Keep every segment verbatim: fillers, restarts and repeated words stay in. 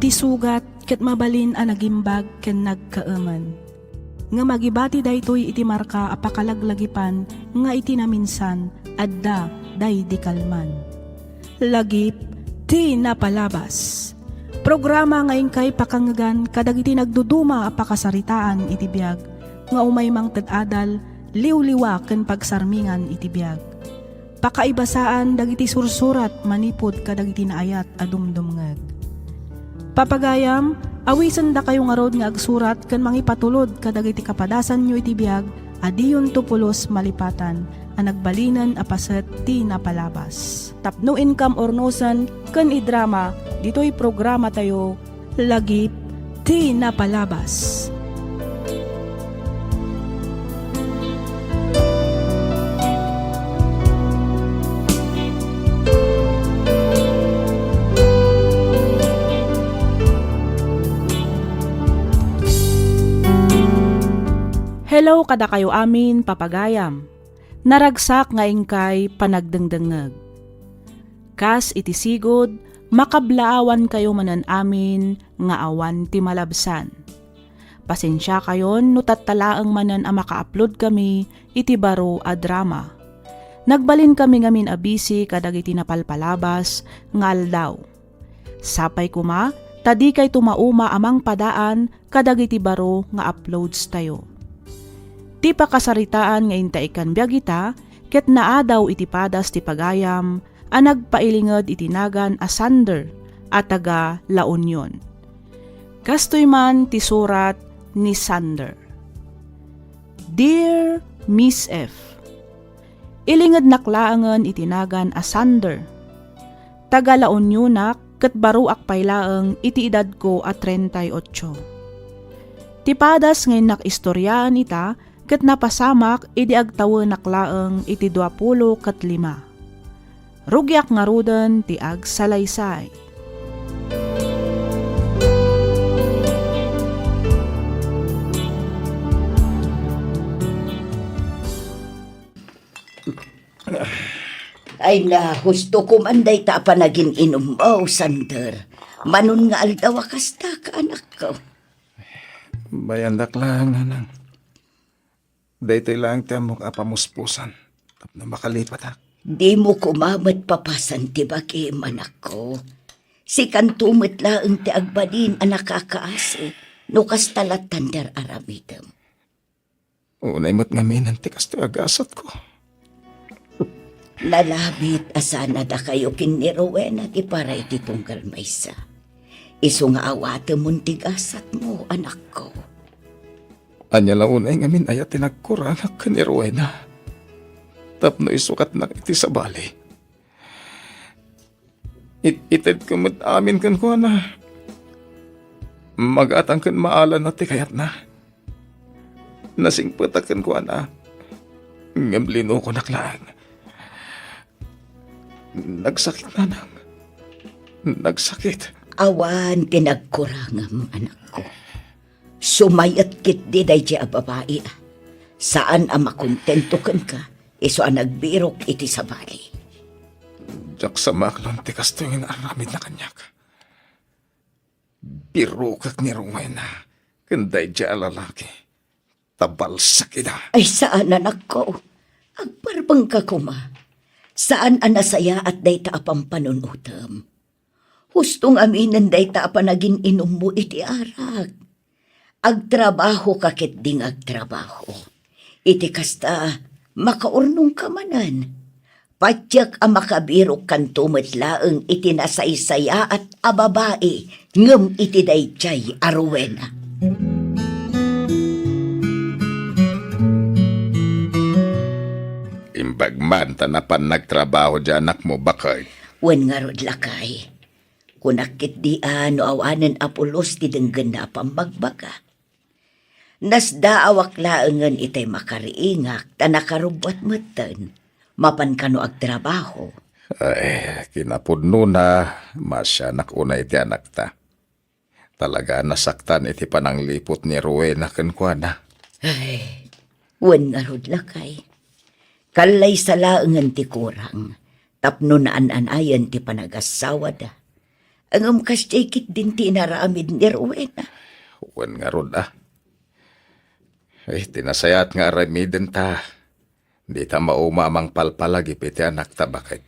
Isugat ket mabalin a nagimbag ken nagkaemen. Ngem agibati daytoy iti marka a pakalaglagipan nga iti naminsan adda daydi kalman. Lagip ti napalabas. Programa nga inkay pakangngegan kadagiti nagduduma a pakasaritaan iti biag nga umay mangted adal, liwliwa ken pagsarmingan iti biag. Pakaibasaan dagiti sursurat manipud kadagiti naayat a dumdumngeg. Papagayam, awisendakayo ngarud nga agsurat ken mangipatulod kadagiti kapadasanyo iti biag a diyonto pulos malipatan a nagbalinen a paset ti napalabas. Tapno inkam urnosen ken idrama ditoy programatayo, Lagip ti Napalabas. Hello kadakayo amin, papagayam. Naragsak nga inkay panagdengdengngeg. Kas iti sigud, makablaawankayo manen amin nga awan ti malabsan. Pasensiakayon no tatta laeng manen a maka-upload kami iti baro a drama. Nagbalin kami ngamin a busy kadagiti napalpalabas nga aldaw. Sapay koma ta dikayto mauma a mangpadaan kadagiti baro nga uploads tayo. Ti pakasaritaan nga intaikkan biag ita ket naadaw iti padas ti pagayam a nagpailinged iti nagan a Sander a taga La Union. Kastoy man ti surat ni Sander. Dear Miss F, Ilingednak laengen iti nagan a Sander. Taga La Unionak ket baroak pay laeng iti edadko a treinta y ocho. Ti padas nga innak istoriaan ita ket napasamak idi agtawenak laeng iti duapulo ket lima. Rugiak ngaruden ti agsalaysay. Ay na, husto ko man dayta a panagin-inummo, Sander. Manon nga aldaw a kasta ka, anakko. Bayandak laeng, nanang. Daytoy laeng ti ammok a pamuspusan tapno makalipatak. Dimo koma met papasan ti bagim, anakko. Sikanto met laeng ti agbalin a nakakaasi no kasta lattan ti ar-aramidem. Unay met ngaminen ti kastoy a gasatko. Nalabit a sana dakayo ken ni Rowena ti para iti tunggal maysa. Isu nga awatemon ti gasatmo, anakko. Ania la unay ngamin aya ti nagkurangak ken ni Rowena tapno isukatnak iti sabali? It-itedko met amin kenkuana. Magatang ken maalanna ti kayatna. Nasingpetak kenkuana, ngem linukonak laeng. Nagsakit, nanang. Nagsakit. Awan ti nagkurangam, anakko. Sumayat ketdi daydiay a babai a saan a makontento kenka, isu a nagbirok iti sabali. Diak sa maaklon ti kastoy nga inaramidna kaniak. Birokek ni Rowena ken daydiay a lalaki, ta balsak ida. Ay, saan, anakko. Agparbengka koma. Saan a nasayaat dayta a pampanunotem. Husto ngaminen dayta a panagin-inummo iti arak. Agtrabahoka ketdi nga agtrabaho. Iti kasta, makaurnongka manen. Patiek a makabirokkanto met laeng iti nasaysayaat a babai ngem iti daydiay a Rowena. Imbag man ta napan nagtrabaho diay anakmo, baket. Wen ngarud, lakay. Kunak ketdi a no awanen a pulos ti denggenna a pammagbaga. Nasdaawak laengen itay makariingak ta nakarubbuat metten, mapan kano agtrabaho. Ay, kinapudnona, maasianak unay ti anakta. Talaga a nasaktan iti panangliput ni Rowena kenkuana. Ay, wen ngarud, lakay. Kallaysa laengen ti kurang tapno naan-anayen ti panagasawada. Ngem kasdiay ketdin ti inaramid ni Rowena. Wen ngarud, a. Ay, ti nasayaat nga aramiden ta, dita mauma a mangpalpalagip iti anakta, baket.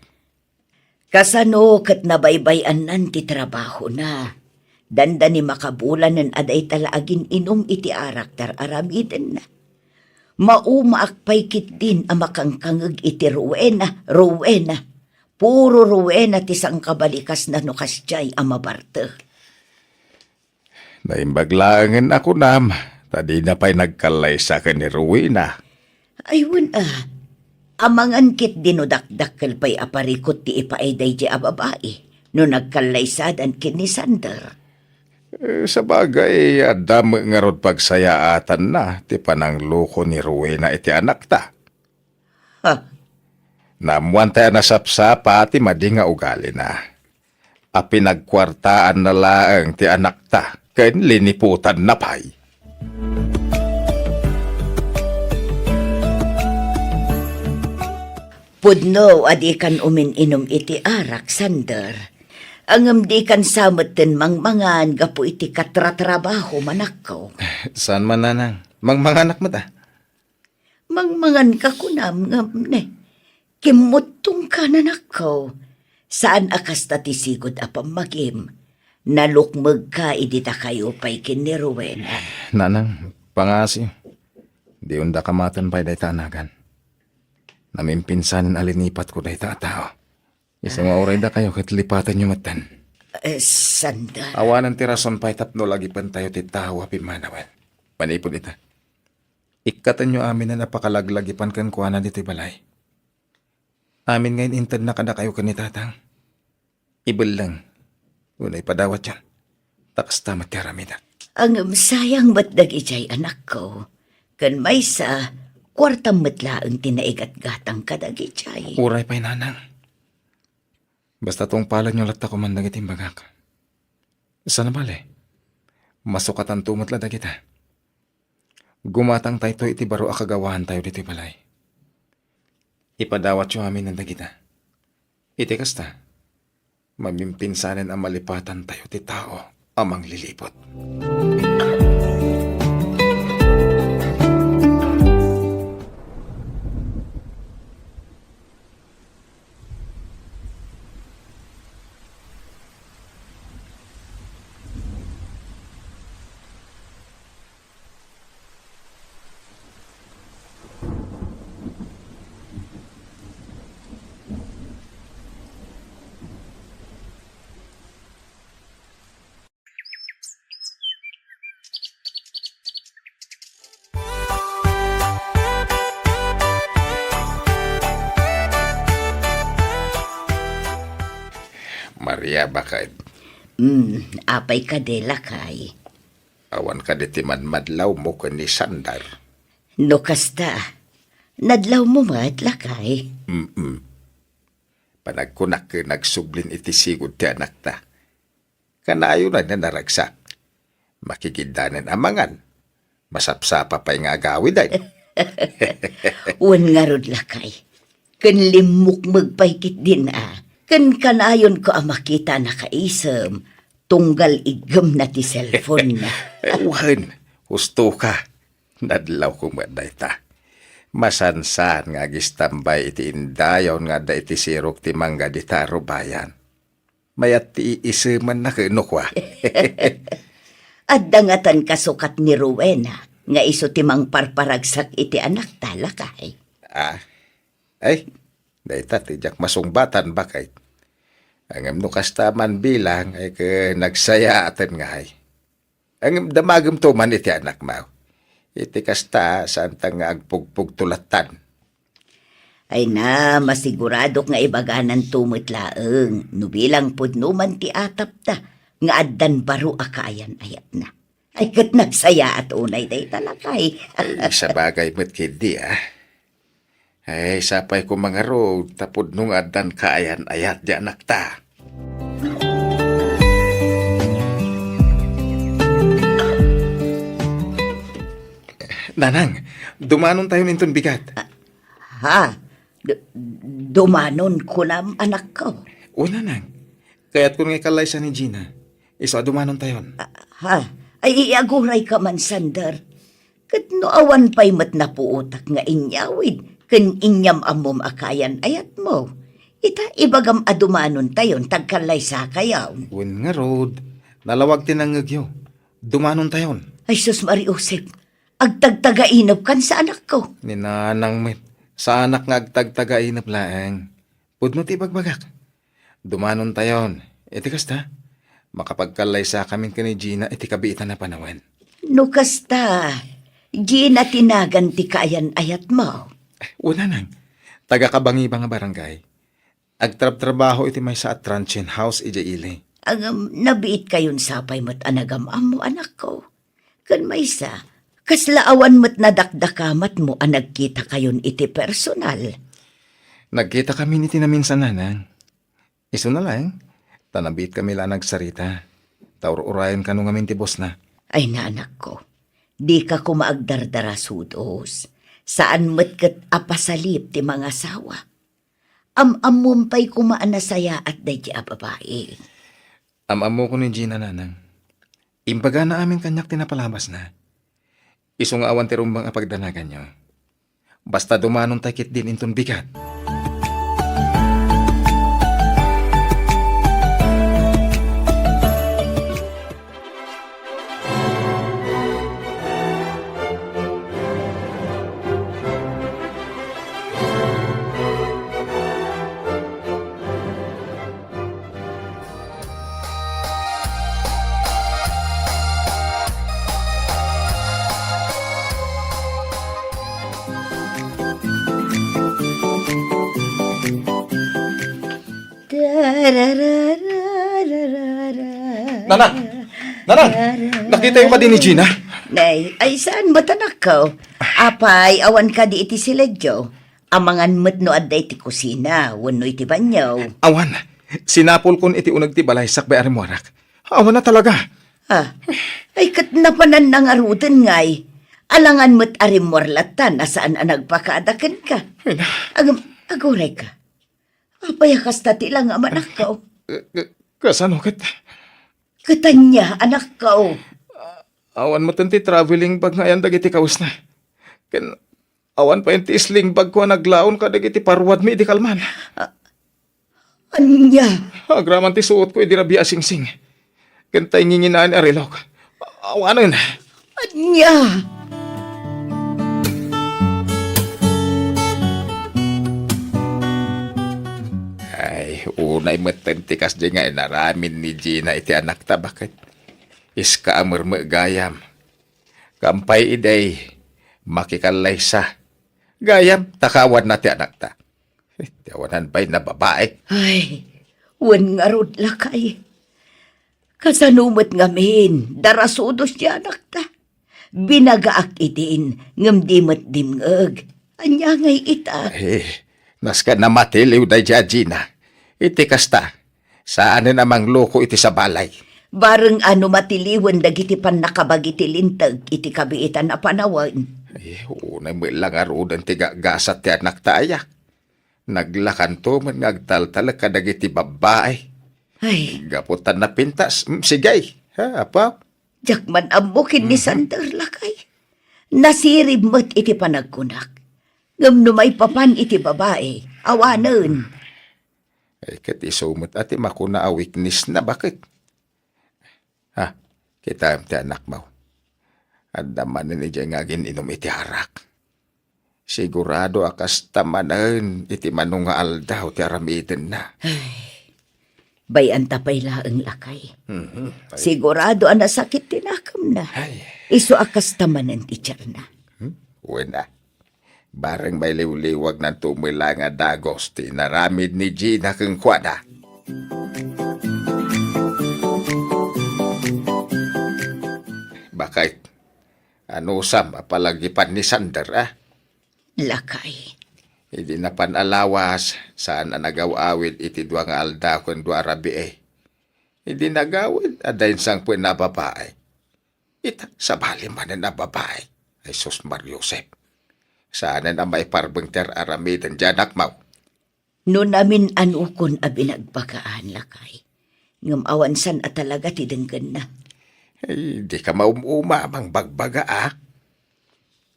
Kasano ket nabaybay-annan ti trabahona? Dandani makabulanen a dayta la agin-inum iti arak ti ar-aramidenna. Maumaak pay ketdin a makangkangeg iti Rowena, Rowena. Puro Rowena ti sangkabalikasna no kasdiay a mabartek. Naimbag laengen a kunam, ta dina pay nagkallaysa ken ni Rowena. Ay, wen a. Amangan ketdi no dakdakkel pay a parikut ti ipaay daydiay a babai, no nagkallaysadan ken ni Sander. Eh, sabagay, adda met ngarud pagsayaatanna ti panangloko ni Rowena iti anakta. Ha? Naammoantay a nasapsapa ti madi nga ugalina, a pinagkuartaanna laeng ti anakta ken liniputanna pay. Pudno a dikan umin-inum iti arak, Sander. Ngem dikan sa metten mangmangan gapu iti katratrabahom, anakko. Saan man, nanang. Mangmanganak met, a. Mangmanganka kunam ngem ne, kimmuttongka, anakko. Saan a kasta ti sigud a pammagim. Nalukmegka idi dakayo pay ken ni Rowena. Nanang, pangngaasim. Didaka maten pay dayta a nagan. Namimpinsanen a linipatko dayta a tao. Isu nga uray dakayo ket lipatenyo metten. Eh, Sander. Awanen ti rason pay tapno lagipentayo ti tao a pimmanawen. Manipud ita, ikkatenyo aminen a pakalaglagipan kenkuana ditoy balay. Amin nga in-intedna kadakayo ken ni Tatang, ibelleng wenno ipadawatyon. Ta kasta met ti aramidek. Ngem sayang met dagidiay, anakko. Ken maysa, kuartam met laeng ti naigatgatang kadagidiay. Uray pay, nanang. Basta tungpalenyo latta koman dagiti imbagak. Saan a bale, masukatanto met la dagita. Gumatangtayto iti baro a kagawaantayo ditoy balay. Ipadawatyo aminen dagita. Iti kasta, mamimpinsanen a malipatantayo ti tao a mangliliput. Maria, baket. Mm, apay kadi, lakay? Awan kadi ti madmadlawmo ken ni Sander? No kasta, nadlawmo met, lakay? Mm-mm. Panagkunak ken nagsublin iti sigud ti anakta. Kanayon a naragsak. Makigiddanen a mangan. Masapsapa pay nga agawiden. Wen ngarud, lakay. Ken limmukmeg pay ketdin a. Ken kanayonko a makita a nakaisem, tunggal iggemna ti cellphone-na. Wen, husto ka. Nadlawko met dayta. Masansan nga agistambay iti indayon nga adda iti sirok ti mangga dita a rubayan. Mayat ti iisemanna ken no kua. Adda ngatan kasukat ni Rowena nga isu ti mangparparagsak iti anakta, lakay? Ah, ay, dayta ti diak masungbatan, baket. Ngem no kasta man bilang, ay ket nagsayaaten ngay. Ngem damagemto man iti anakmo. Iti kasta, saanta nga agpugpugto lattan. Ay na, masiguradok nga ibagananto met laeng no bilang pudno man ti atapta nga addan baro a kaayan-ayatna. Ay, ket nagsayaat unay dayta, lakay. Ay, sabagay met ketdi, a. Ay, sapay koma ngarud, ta pudno nga addan kaayan-ayat ti anakta. Nanang, dumanontayon inton bigat. Ah, ha? Du-, dumanon kunam, anakko? O, nanang. Kayatkon nga ikallaysa ni Gina. Isu a dumanontayon. Ah, ha? Ay, iagurayka man, Sander. Ket no awan pay met napuotak nga inyawid ken inyam-ammom a kayan-ayatmo, ita, ibagam a dumanontayon ta agkallaysakayon. Wen ngarud, nalawag ti nangngegyo. Dumanontayon. Ay, sus, Maria Josep, agtagtagainepkan sa anakko. Ni nanang met, saanak nga agtagtagainep laeng. Pudno ti ibagbagak. Dumanontayon. Iti kasta, makapagkallaysakamin ken ni Gina iti kabiitan a panawen. No kasta, Gina ti nagan ti kaayan-ayatmo. Wen, nanang. Taga-Cabangiba nga barangay. Agtrabtrabaho iti maysa a transient house idiay ili. Ngem nabiitkayon sapay met a nagam-ammo, anakko. Ken maysa, kasla awan met nadakdakamatmo a nagkitakayon iti personal? Nagkitakamin iti naminsan, nanang. Isuna laeng, ta nabiitkami la a nagsarita. Ta ur-urayen kano ngamin ti bosna. Ay, nanakko, dika koma agdardarasudos. Saan met ket a pasalip ti mangasawa. Am-ammom pay koma a nasayaat daydi a babai. Am-ammokon ni Gina, nanang. Imbagana amin kaniak ti napalabasna. Isu nga awan ti rumbeng a pagdanaganyo. Basta dumanonta ketdin inton bigat. Nanang! Nanang! Nakitayo kadi ni Gina? Nay, ay saan met, anakko? Apay, awan kadi iti siledyo? Amangan met no adda iti kusina wenno iti banio. Awan. Sinapulkon iti uneg ti balay sakbay a rimmuarak. Awan a talaga. Ah, ay ket napananna ngaruden ngay. Alangan met a rimmuar latta a saan a nagpakaada kenka. Ay na. Agam-, agurayka. Apay a kasta ti langam, anakko? Ka-, ka-, kasano ket? Ket ania, anakko? Awan met ti traveling bag nga ayan dagiti kawesna. Ken awan pay ti sling bag ko a naglaon kadagiti paruadmi idi kalman. Ah, ania? Agraman ti suotko idi rabii a singsing. Ken ta inginginaen a relok. Awanen. Ania? Ay, unay metten ti kasdi nga inaramid ni Gina iti anakta, baket. Iska a merme gayam. Kampay idiay makikallaysa. Gayam, ta kaawanna ti anakta. Eh, ti awanan pay na babae. Ay, wen ngarud, lakay. Kasano met ngamin, darasudos ti anakta? Binagaak idin, ngem di met dimngeg. Ania ngay ita? Eh, nasken a matiliw daydi a Gina. Iti kasta, saanen a mangloko iti sabalay. Bareng a no matiliwen dagiti pannakabagi ti linteg iti kabiitan a panawen. Eh, unay met la ngaruden ti gagasat ti anakta aya. Naglakanto met nga agtaltalek kadagiti babbai. Ay. Gapu ta napintas. Mm, sige. Ha, apo? Diak man ammo ken ni Mhm. Sander, lakay. Nasirib met iti panagkunak. Ngem no maipapan iti babai, awanen. Ay, ket isu met a ti makuna a weakness na, baket. Ha, kitaem ti anakmo. Adda manen idiay nga agin-inum iti arak. Sigurado a kasta manen iti mano nga aldaw ti aramidenna. Ay, bay-anta pay laeng, lakay. Mhm. Ay. Sigurado a nasakit ti nakemna. Ay. Isu a kasta manen ti tiarna. Hmm? Wen a. Bareng mailiwliwagnanto met la nga dagus ti inaramid ni Gina kenkuana. Baket, anusam a palagipan ni Sander, a? Lakay. Idi napan a lawas, saan a nagaw-awid iti dua nga aldaw ken dua a rabii. Idi nagawid, adda insangpetna a babai. Ita, sabali manen a babai. Ay sus, Maria Josep. Saanen a maiparbeng ti ar-aramiden ti anakmo. No namin-anokon a binagbagaan, lakay, Ngem awan saan a talaga ti denggenna. Ay, dika maum-uma a mangbagbaga, a?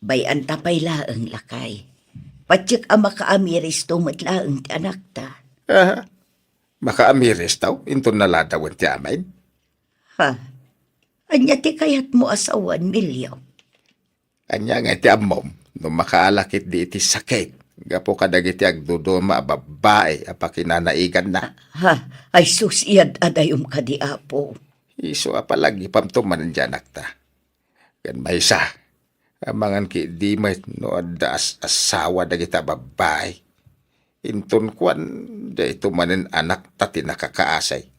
Bay-anta pay laeng, lakay. Patiek a makaamiristo met laeng ti anakta. Aha. Makaamiristo? Inton naladawen ti amin? Ha? Ania ti kayatmo a sawen, Melio? Ania nga iti ammom no makaala ketdi iti sakit gapu kadagiti agduduma a babbai a pakinanaiganna? Ha? Ay sus, iyad-adayom kadi, Apo. Isu a palagipamto manen diay anakta. Ken maysa, amangan ketdi met no adda as-asawa dagita babbai. Inton kuan, dayto manen anakta ti nakakaasi.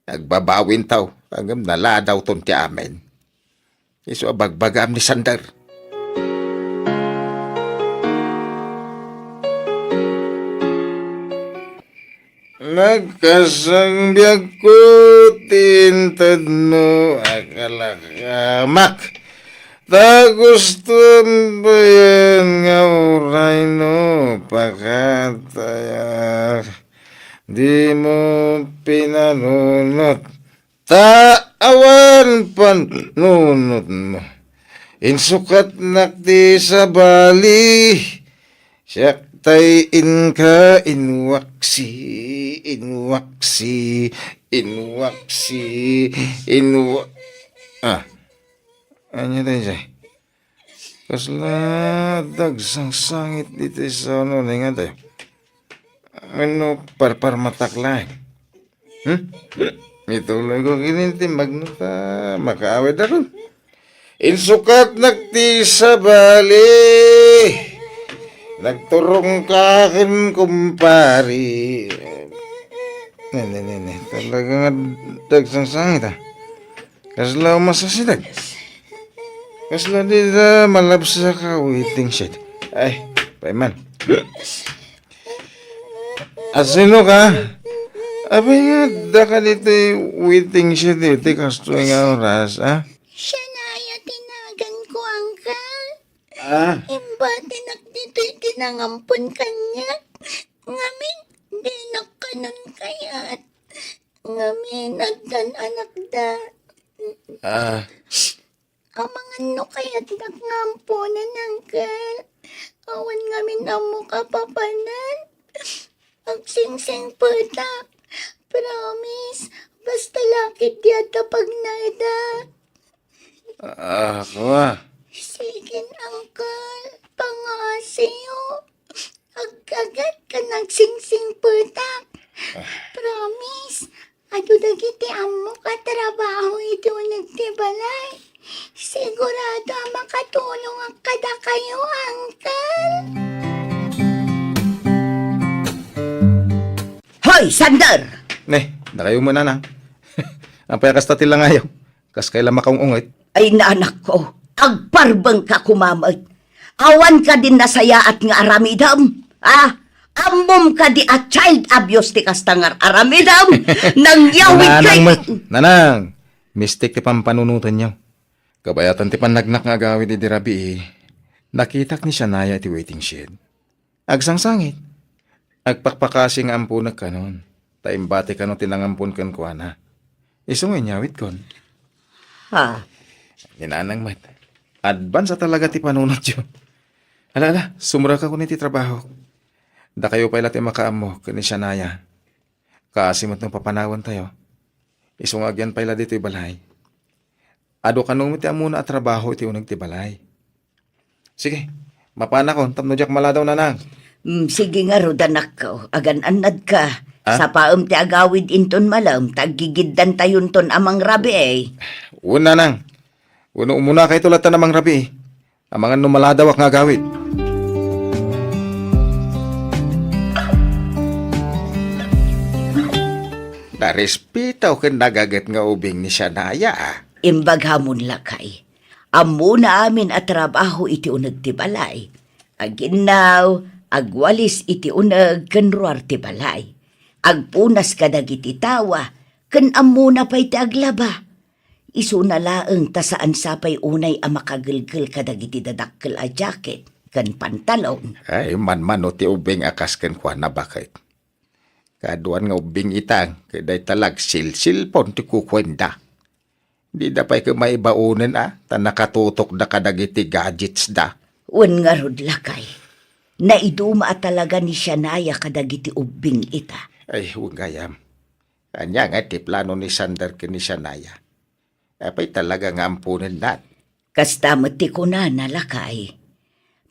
Agbabawinto, ngem naladawton ti amin. Isu a bagbagaam ni Sander. Nagkasangbiagko ti intedmo a kalakamak. Ta gusto bayen nga uray no pakatayak, dimo pinanunot. Ta awan panunotmo. Insukatnak ti sabali. Siak tay inka, inwaksi, inwaksi, inwaksi, inwa-, ah. Ania daydiay? Kasla dagsangsangit ditoy sa ano, ningan tayo. Ano, parparmatak laeng. Hmm? Ituloy ko kinin ti magno ta makaawid akon. Insukatnak ti sabali. Nagturong ka ken kumpari. Ne, ne, ne, ne. Talaga nga dagsangsangit, ah. Kasla umasasideg. Kasla di da malabsa ka waiting shed. Ay, payman. Asino ka? Abay nga, da ka ditoy waiting shed iti kastoy nga oras, ah? Siya na aya ti nagan ko, Uncle. Ah? Imbatinak ditoy ti nangampon kaniak. Ngamin, dinak kanon kayat. Ngamin, agdan anakda. Ah. Amangan no kayatnak nga amponan, Uncle. Awan ngamin ammok a papanan. Agsingsingpetak. Promise, basta lakit di adda pagnaeda. Ah, kua. Sige, Uncle. Pangaasiyo. Agkagat ken agsingsingpetak. Ah. Promise, adu dagiti ammok a trabaho iti uneg ti balay. Sigurado a makatulongak kadakayo, Uncle. Hoy, Sander! Ne, dakayo met, nanang. Apay a kasta ti langayo? Kas kayat la makaung-ungit. Ay, nanak ko, agparbeng ka koma met. Awan kadin nasayaat nga aramidem, a? Ammom kadi a child abuse ti kasta nga aramidem? Nangyawid kay nanang met, nanang, mistik ti pampanunotenyo. Kabayatan ti pannagnak nga agawid idi rabii, nakitak ni Shania iti waiting shed. Agsangsangit. Agpakpakasi nga amponek kanon, ta imbati kano ti nangampon kenkuana. Isu nga inyawidkon. Ha? Ni nanang met. Advance a talaga ti panunotyo. Ala, ala, sumrekakon iti trabaho. Dakayo pay la ti makaammo ken ni Shania. Kaasi met no papanawentayo. Isu nga agyan pay la ditoy balay. Adu kano met ti ammona a trabaho iti uneg ti balay. Sige, mapanakon tapno diak maladaw, nanang. Mm, sige ngarud, anakko, agan-annadka. Ah? Sapaem ti agawid inton malem, ta aggigiddan tayonton a mangrabii. Wen, nanang. Wenno umunakayto latta a mangrabii. Amangan no maladawak nga agawid. Narespetaw ken nagaget nga ubing ni Shania, ah. Imbagam lakay. Ammona amin a trabaho iti uneg ti balay. Aginnaw, agwalis iti uneg ken ruar ti balay. Agpunas kadagiti tawa, ken ammona pay ti aglaba. Isuna laeng ta saan sapay unay a makagelgel kadagiti dadakkel a jacket ken pantalon. Ay, manmano ti ubing a kas kenkuana, baket. Kaduan nga ubbing ita, ket dayta la agsilsilpon ti kukuenda. Dida pay ket maibaonen a, ta nakatutokda kadagiti gadgets da. Wen ngarud, lakay. Naiduma a talaga ni Shania kadagiti ubbing ita. Ay, wen gayam. Ania nga ti plano ni Sander ken ni Shania? Apay talaga nga amponenna? Kasta met ti kunana, lakay.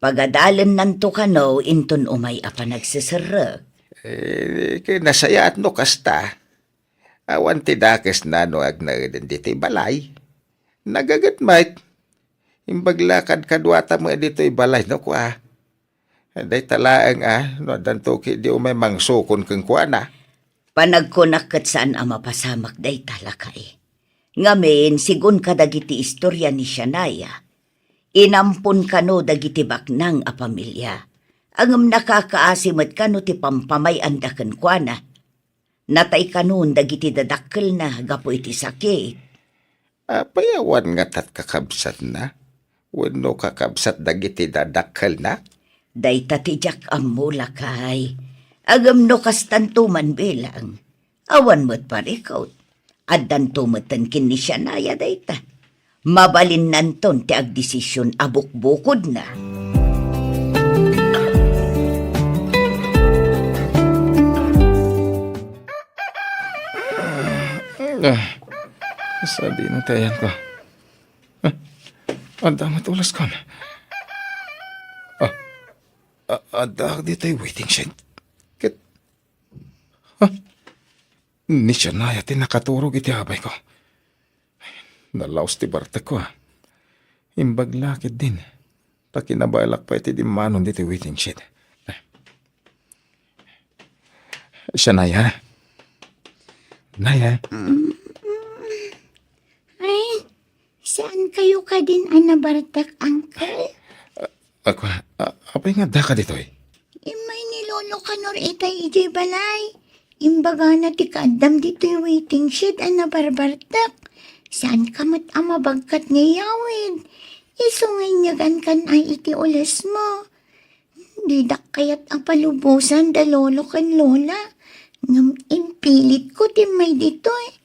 Pagadalennanto kano inton umay a panagseserrek. Eh, ket nasayaat no kasta. Awan ti dakesna no agnaeden ditoy balay. Nagaget met. Imbag la kadkaduata met ditoy balay no kua. Dayta laeng a, no addanto ketdi umay mangsukon kenkuana. Panagkunak ket saan a mapasamak dayta, lakay. Ngamin, segun kadagiti istorya ni Shania, inampon kano dagiti baknang a pamilia. Ngem nakakaasi met kano ti pampamay-anda kenkuana. Natay kanon dagiti dadakkelna gapu iti sakit. Apay awan ngata kakabsatna? Wenno kakabsat dagiti dadakkelna? Dayta ti diak ammo, lakay. Ngem no kastanto man bilang, awan met parikut. Addanto metten ken ni Shania dayta. Mabalinnanton ti agdesision a bukbukodna. Ah, sadino ti ayanko? Ah, adda met ulaskon. Ah, a-, adda ditoy waiting shed. Ket, ah, ni Shania ti nakaturog iti abayko. Nalaos ti bartekko, a. Imbag la ketdin, ta kinabaelak pay ti dimmanon ditoy waiting shed. Shania? Naya? Mm. Ay, saan kayo kadin a nabartek, Uncle? Ako, a-, apay nga adda ka ditoy? Immay ni Lolo Kanor itay idiay balay. Imbagana ti kaaddam ditoy waiting shed a nabarbartek. Saan ka met a mabagkat nga iyawid? Isu nga inyagan kan ay iti ules mo. Didak kayat a palubosan da Lolo ken Lola. Ngem impilit ko ti may ditoy.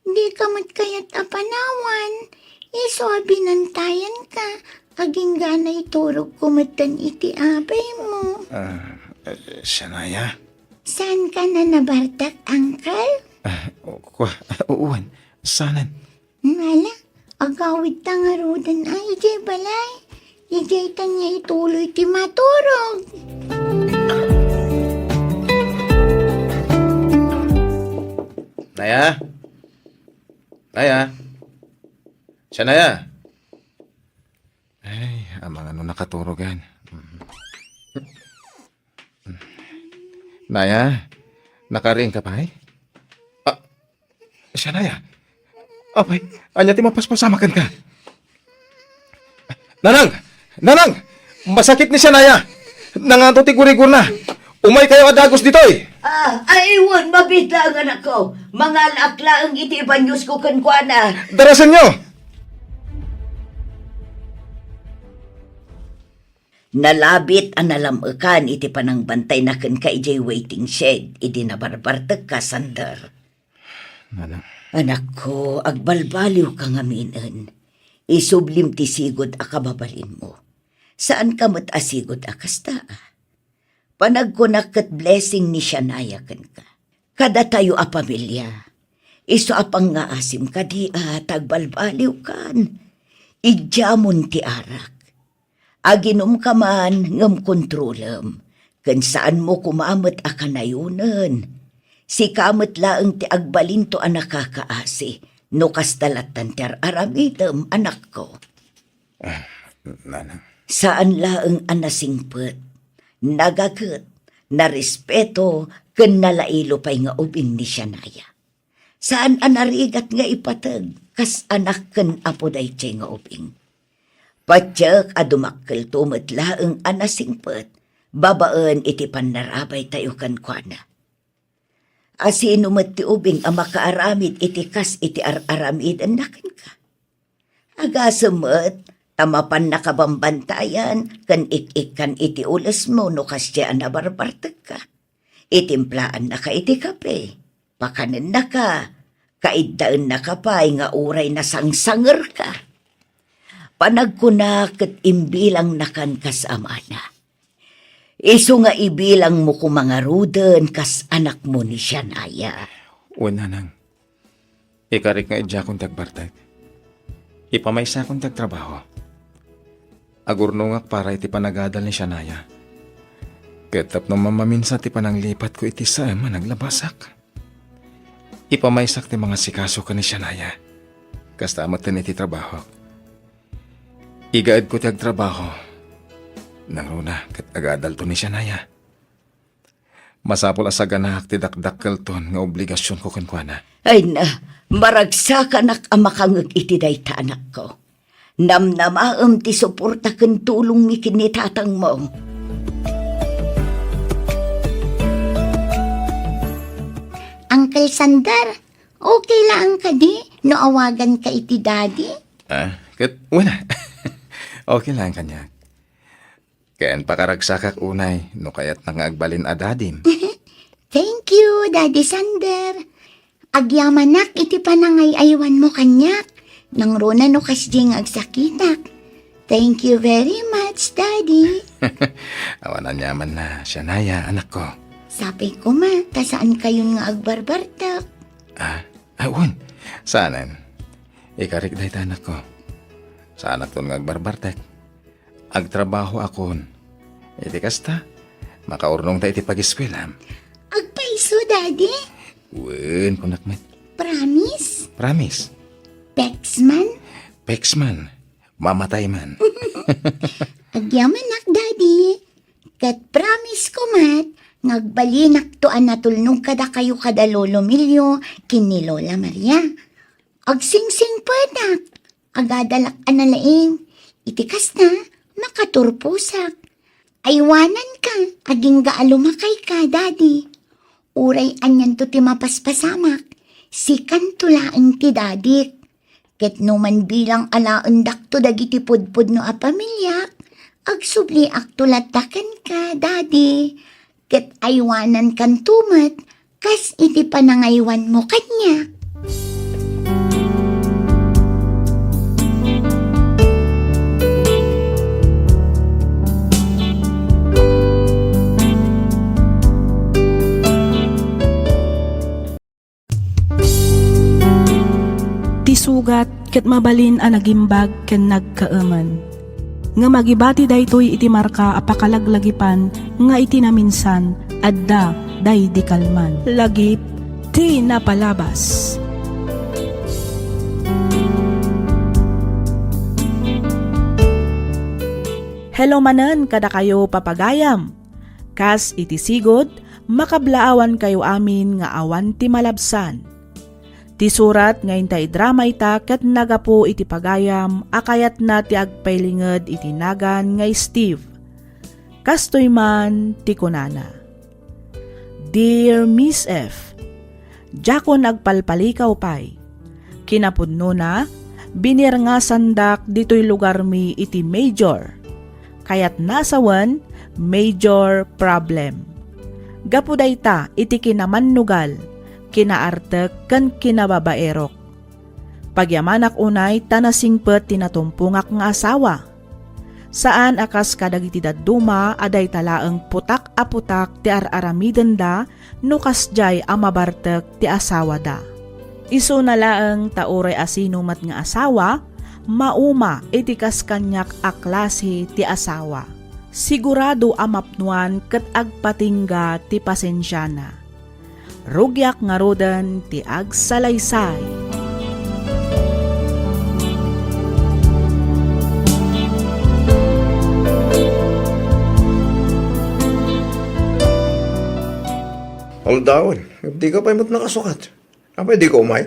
Di ka met kayat a panawan, isu a binantayan ka, agingga naiturog ko metten iti abay mo. Ah, eh, Shania? Saan ka na nabartak, Uncle? Ah, o-, kwa-, uwan, saanen? Ngala, agawid ta ngaruden ay idiay balay. Idiay ta niya ituloy ti maturog. Naya? Naya? Siya, Naya? Ay, amangan no nakaturogan. Naya, nakariing ka pay? Ah, siya, Naya. Apay, ania ti mapaspasamakan ka? Nanang! Nanang! Masakit ni siya, Naya! Nangato ti gurigurna! Umay kayo a dagus ditoy! Ah, ay, wen, mabitla ang anak ko. Mangalaak laeng iti ibanyos ko kenkuana. Darasenyo! Nalabit a nalam-ekan iti panangbantayna kenka idiay waiting shed idi nabarbartekka, Sander. Nanang. Anakko, agbalbaliwka ngaminen. Isublim ti sigud a kababalinmo. Saanka met a sigud a kasta, a. Panagkunak ket blessing ni Shania kenka. Kadatayo a pamilia, isu a pangngaasim kadi a ta agbalbaliwkan. Idiamon ti arak. Aginumka man ngem kontrolem, ken saanmo koma met a kanayonen. Sika met laeng ti agbalinto a nakakaasi no kasta lattan ti ar-aramidem, anakko. Ah, nanang. Saan laeng a nasingpet, nagaget, narespeto, ken nalailo pay nga ubing ni Shania. Saan a narigat nga ipateg kas anak ken apo daytoy nga ubing. Patiek a dumakkelto met laeng a nasingpet babaen iti pannarabaytayo kenkuana. Asino met ti ubing a makaaramid iti kas iti ar-aramidenna kenka? Agasem met ta mapannaka bambantayan ken ik-ikkan iti ulesmo no kasdiay a nabarbartekka. Itimplaannaka iti kape, pakanennaka, kaiddaennaka pay nga uray nasangsangerka. Panagkuna ket imbilangnakan kas amana. Isu nga ibilangmo koma ngaruden kas anakmo ni Shania. Wen, nanang. Ikarik nga idiakon ti agbartek. Ipamaysakon ti agtrabaho. Agurnongak para iti panagadal ni Shania. Ket tapno mammaminsan ti pananglipatko iti saem a naglabasak. Ipamaysak ti mangasikaso ken ni Shania. Kasta metten iti trabahok. Igaedko ti agtrabaho. Nangruna ket agadalto ni Shania. Masapul a saganaak ti dakdakkelton nga obligasionko kenkuana. Ay na, maragsakanak a makangeg iti dayta, anakko. Namnamaem ti suporta ken tulongmi ken ni tatangmo. Uncle Sander, okay laeng kadi no awaganka iti daddy? Ah, ket, wala. Okay laeng kaniak. Ken pakaragsakak unay no kayatna nga agbalin a dadim. Thank you, Daddy Sander. Agyamanak iti panangay-aywanmo kaniak. Nangruna no kasdi nga agsakitak. Thank you very much, Daddy. Awan aniaman na, Shania, anakko. Sapay koma, ta saan kayon nga agbarbartek. Ah, ah, wen. Saanen. Ikarik dayta, anakko. Saanakton nga agbarbartek. Agtrabahoakon. Iti kasta, makaurnongta iti pagiskuelam. Agpayso, Daddy? Wen, kunak met. Promise? Promise. Pexman? Pexman. Mamatayman. Agyamanak, Daddy. Ket promise ko met nga agbalinakto a natulnog kadakayo kada Lolo Milio ken ni Lola Maria. Agsingsingpetak, agadalak a nalaing. Iti kasta, makaturposak. Aywananka, agingga a lumakayka, Daddy. Uray anianto ti mapaspasamak, sikanto laeng ti dadik. Ket no manbilang alaendakto dagiti pudpudno a pamiliak, agsubliakto latta kenka, Daddy. Ket aywanankanto met kas iti panangaywanmo kaniak. Ti sugat ket mabalin a nagimbag ken nagkaemen. Ngem agibati daytoy iti marka a pakalaglagipan nga iti naminsan adda daydi kalman. Lagip ti napalabas. Hello manen kadakayo, papagayam. Kas iti sigud, makablaawankayo amin nga awan ti malabsan. Ti surat nga inta idrama ita ket nagapu iti pagayam a kayatna ti agpailinged iti nagan nga Steve. Kastoy man ti kunana, "Dear Miss F, diakon agpalpalikaw pay. Kinapudnona, binirngasandak ditoy lugarmi iti major. Kayatna a sawen, major problem. Gapu dayta iti kinamannugal, kinaartek ken kinababaerok. Pagyamanak unay ta nasingpet ti natumpongak nga asawa. Saan a kas kadagiti dadduma a dayta laeng putak a putak ti ar-aramidenda no kasdiay a mabartek ti asawada. Isuna laeng ta uray asino met nga asawa, mauma iti kas kaniak a klase ti asawa. Sigurado a mapnuan ket agpatingga ti pasensiana. Rugiak ngaruden ti agsalaysay." Aldawen, dika pay met nakasukat. Apay, dika umay?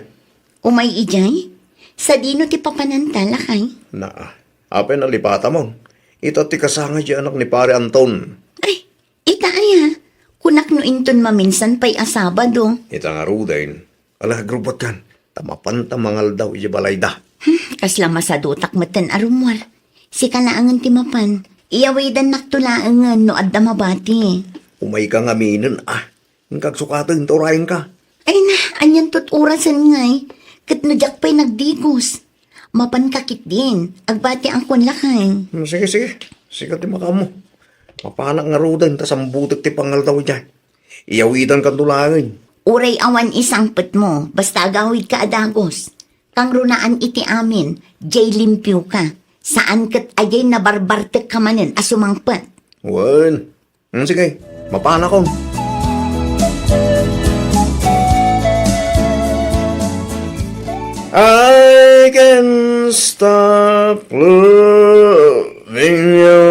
Umay idiay? Sadino ti papananta, lakay? Naa. Apay, nalipatamon. Ita ti kasangay ti anak ni Pare Anton. Ay, ita aya? Kunak no inton maminsan pay a Sabado. Ita ngaruden. Ala, agrubotkan. Ta mapanta mangaldaw iti balayda. Hmm, kasla masadutak metten a rummuar. Sika laengen ti mapan. Iyawidannakto laengen no adda mabati. Umayka ngaminen, ah. Inka agsukaten ta urayenka. Ay na, anian to't orasen ngay, ket no diak pay nagdigos. Mapanka ketdin, agbatiak kuan lakay. Hmm, sige, sige. Sika ti makaammo. Mapanak ngaruden ta sambutek ti pangaldaw idiay. Iyawitankanto laengen. Uray awan isangpetmo, basta agawidka a dagus. Kangrunaan iti amin, diay limpioka. Saan ket a diay nabarbartekka manen a sumangpet. Wen. Hmm, sige, mapanakon. I can stop loving you.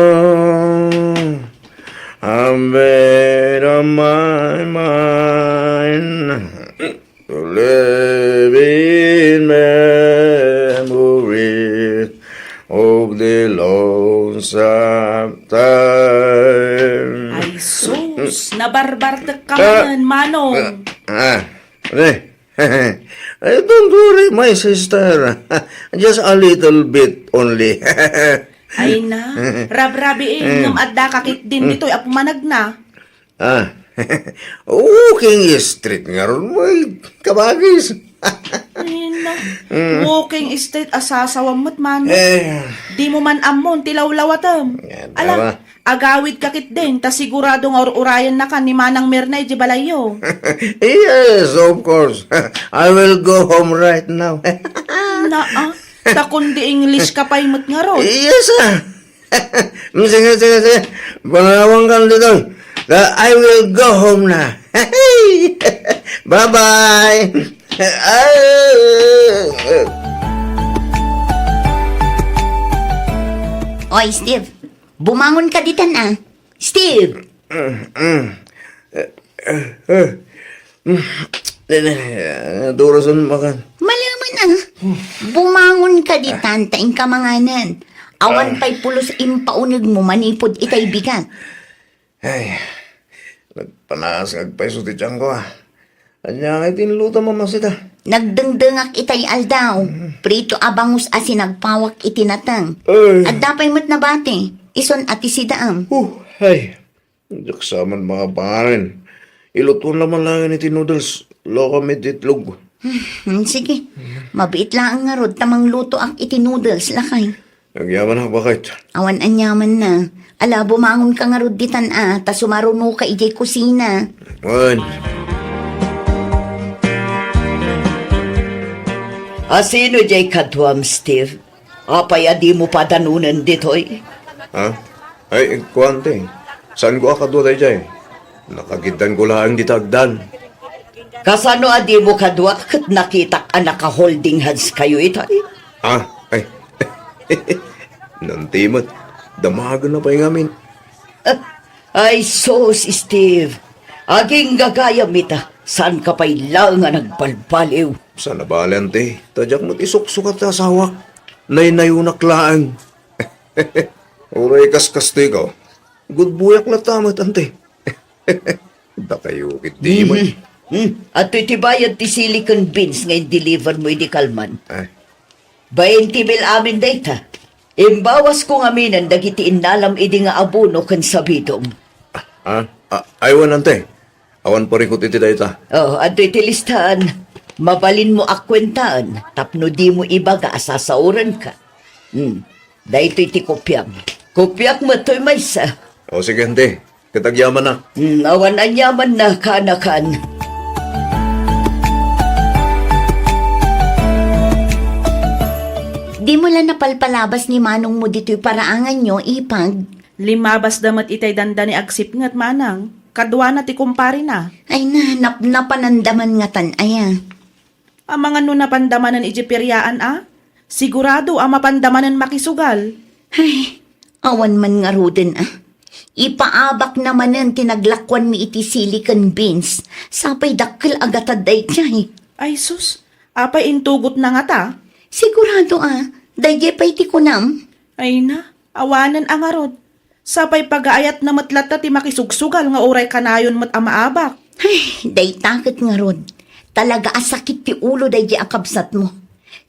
I made up my mind to live in memory of the lonesome time. Ay, sus! Nabarbartek ka manen, Manong. Ah, ah, eh. Eh, don't worry, my sister. Just a little bit only. Ay na, rabrabii, ngem adda ka ketdin ditoy a pumanagna. Ah, walking street ngarud, may kabagis. Ay na, walking street a sasawam met, Manong. Eh. Di mo man ammon ti lawlawatem. Yan, ala, tama. Agawidka ketdin, ta sigurado nga ur-urayennakan ni Manang Mirna iti balayyo. Yes, of course. I will go home right now. Naa, ta kundi English ka pay met ngarud. Yes, ah. Sige, sige, sige. Panawankan ditoy. Ta I will go home na. Bye-bye. Oy, Steve. Bumangon ka ditan, ah. Steve! Mm, mm. Eh, eh, eh. Mm. Dene, eh, durasan makan. Malaman, ah. Bumangon ka ditan, ta inka manganan. Awan pay pulos impaunegmo manipud itay bigat. Ay, nagpanaas nga agpayso ti tiyanko, ah. Ania ngay ti inluto, Mama Sita? Nagdengdengak itay aldaw. Prito a bangus a sinagpawak iti nateng. Ay. Adda pay met nabati. Ison a ti sidaam. Oh, ay. Diak sa man makapanganen. Iluton la man laeng iti noodles. Lokam iti itlog. Hmm, sige. Mabiit laeng ngarud ta manglutoak iti noodles, lakay. Agyamanak, baket. Awan aniamanna. Ala, bumangon ka ngarud ditan a, ta sumaruno ka idiay kusina. Wen. A, sino diay kaduam, Steve? Apay a dimo padanonen ditoy? Ha? Ay, kuan ti. Saanko a kadua daydiay? Nakagiddanko laeng dita agdan. Kasano a dimo kadua ket nakitak a naka-holding hands kayo itay? Ah, ay. Nanti met, damagen na pay ngamin. Ah, ay sus, Steve. Aging gagayam ita, saan ka pay laeng a nagbalbaliw? Saan a bale, anti, ta diak met isuksukat ti asawak. Naynayonak laeng. Uray kas kastoy ko, gudbuyak latta met, anti. Dakayo ketdi met. Mhm. Hmm. Adtoy ti bayad ti silicon beans nga in-deliver mo idi kalman. Ay. Bainti mil amin dayta. Imbawasko ngaminen dagiti innalam idi nga abono ken sabidom. Ah, ah, aywan, anti. Awan parikut iti dayta. Oh, adtoy ti listaan. Mabalinmo a kuentaen tapno dimo ibaga a sasaorenka. Hmm. Daytoy ti kopiam. Kopiak met toy maysa. O, sige, anti. Ket agyamanak. Hmm, awan aniamanna, kaanakan. Dimo la napalpalabas ni manongmo ditoy paraanganyo, Ipag? Limmabasda met itay dandani agsipnget, manang. Kaduana ti kumparena. Ay na, napnapananda man ngatan aya. Amangan no napanda manen idiay piriaan a? Sigurado a mapanda manen makisugal. Ay, awan man ngaruden a. Ipaabakna manen ti naglakuanmi iti silicon beans. Sapay dakkel a gatad daydiay. Ay sus, apay intugotna ngata? Sigurado a, daydiay pay ti kunam. Ay na, awanen a ngarud. Sapay pagaayatna met latta ti makisugsugal nga uray kanayon met a maabak. Ay, dayta ket ngarud, talaga a sakit ti ulo daydiay a kabsatmo.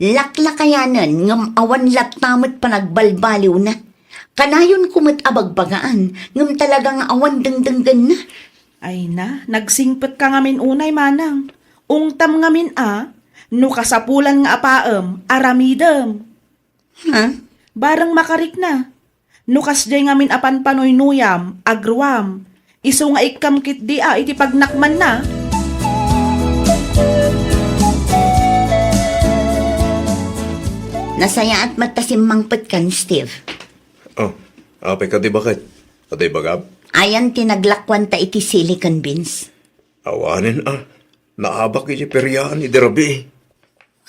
Laklakayanen ngem awan latta met panagbalbaliwna. Kanayonko met a bagbagaan ngem talaga nga awan dengdenggenna. Ay na, nagsingpet ka ngamin unay, manang. Ungtam ngamin a, no kasapulan nga apaem, aramidem. Ha? Bareng makarikna. No kasdiay ngamin a panpanuynuyam, agruam, isu nga ikkam ketdi a iti pagnakmanna. Nasayaat met ta simmangpetkan, Steve. Oh, apay kadi, baket? Adi bagam? Ayan ti naglakuanta iti silicon beans. Awanen a, naabak iti periaan idi rabii.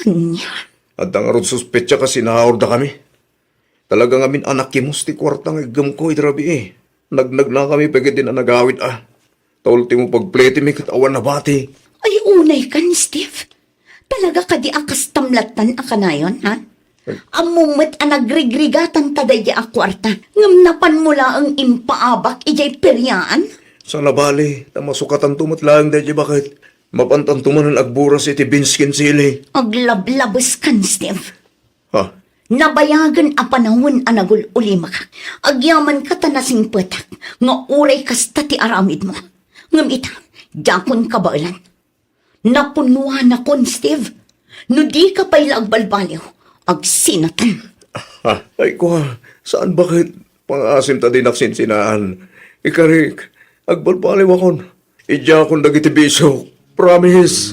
Ania? Adda ngarud suspetsa a sinaurdakami. Talaga ngamin a nakimus ti kuarta nga iggemko idi rabii. Nagnagnakami pay ketdi a nagawid a. Ta ultimo pagpletimi ket awan nabati. Ay, unaykan, Steve. Talaga kadi a kastam lattan a kanayon, ha? Ammom met a nagrigrigatan ta daydi a kuarta, ngem napanmo laeng impaabak idiay periaan? Saan a bali, ta masukatanto met laeng daydi baket. Mapantanto manen agburas iti beans ken sili. Aglablabeskan, Steve. Ha? Nabayagen a panawen a nagul-ulimaka. Agyamanka ta nasingpetak nga uray kasta ti aramidmo. Ngem ita, diakon kabaelan. Napunnuanakon, Steve. No dika pay la agbalbaliw, agsinatan. Ah, ay, kua, saan baket? Pangaasim ta dinak sinsinaan. Ikarik, agbalbaliwakon. Idiakon dagiti bisok. Promise.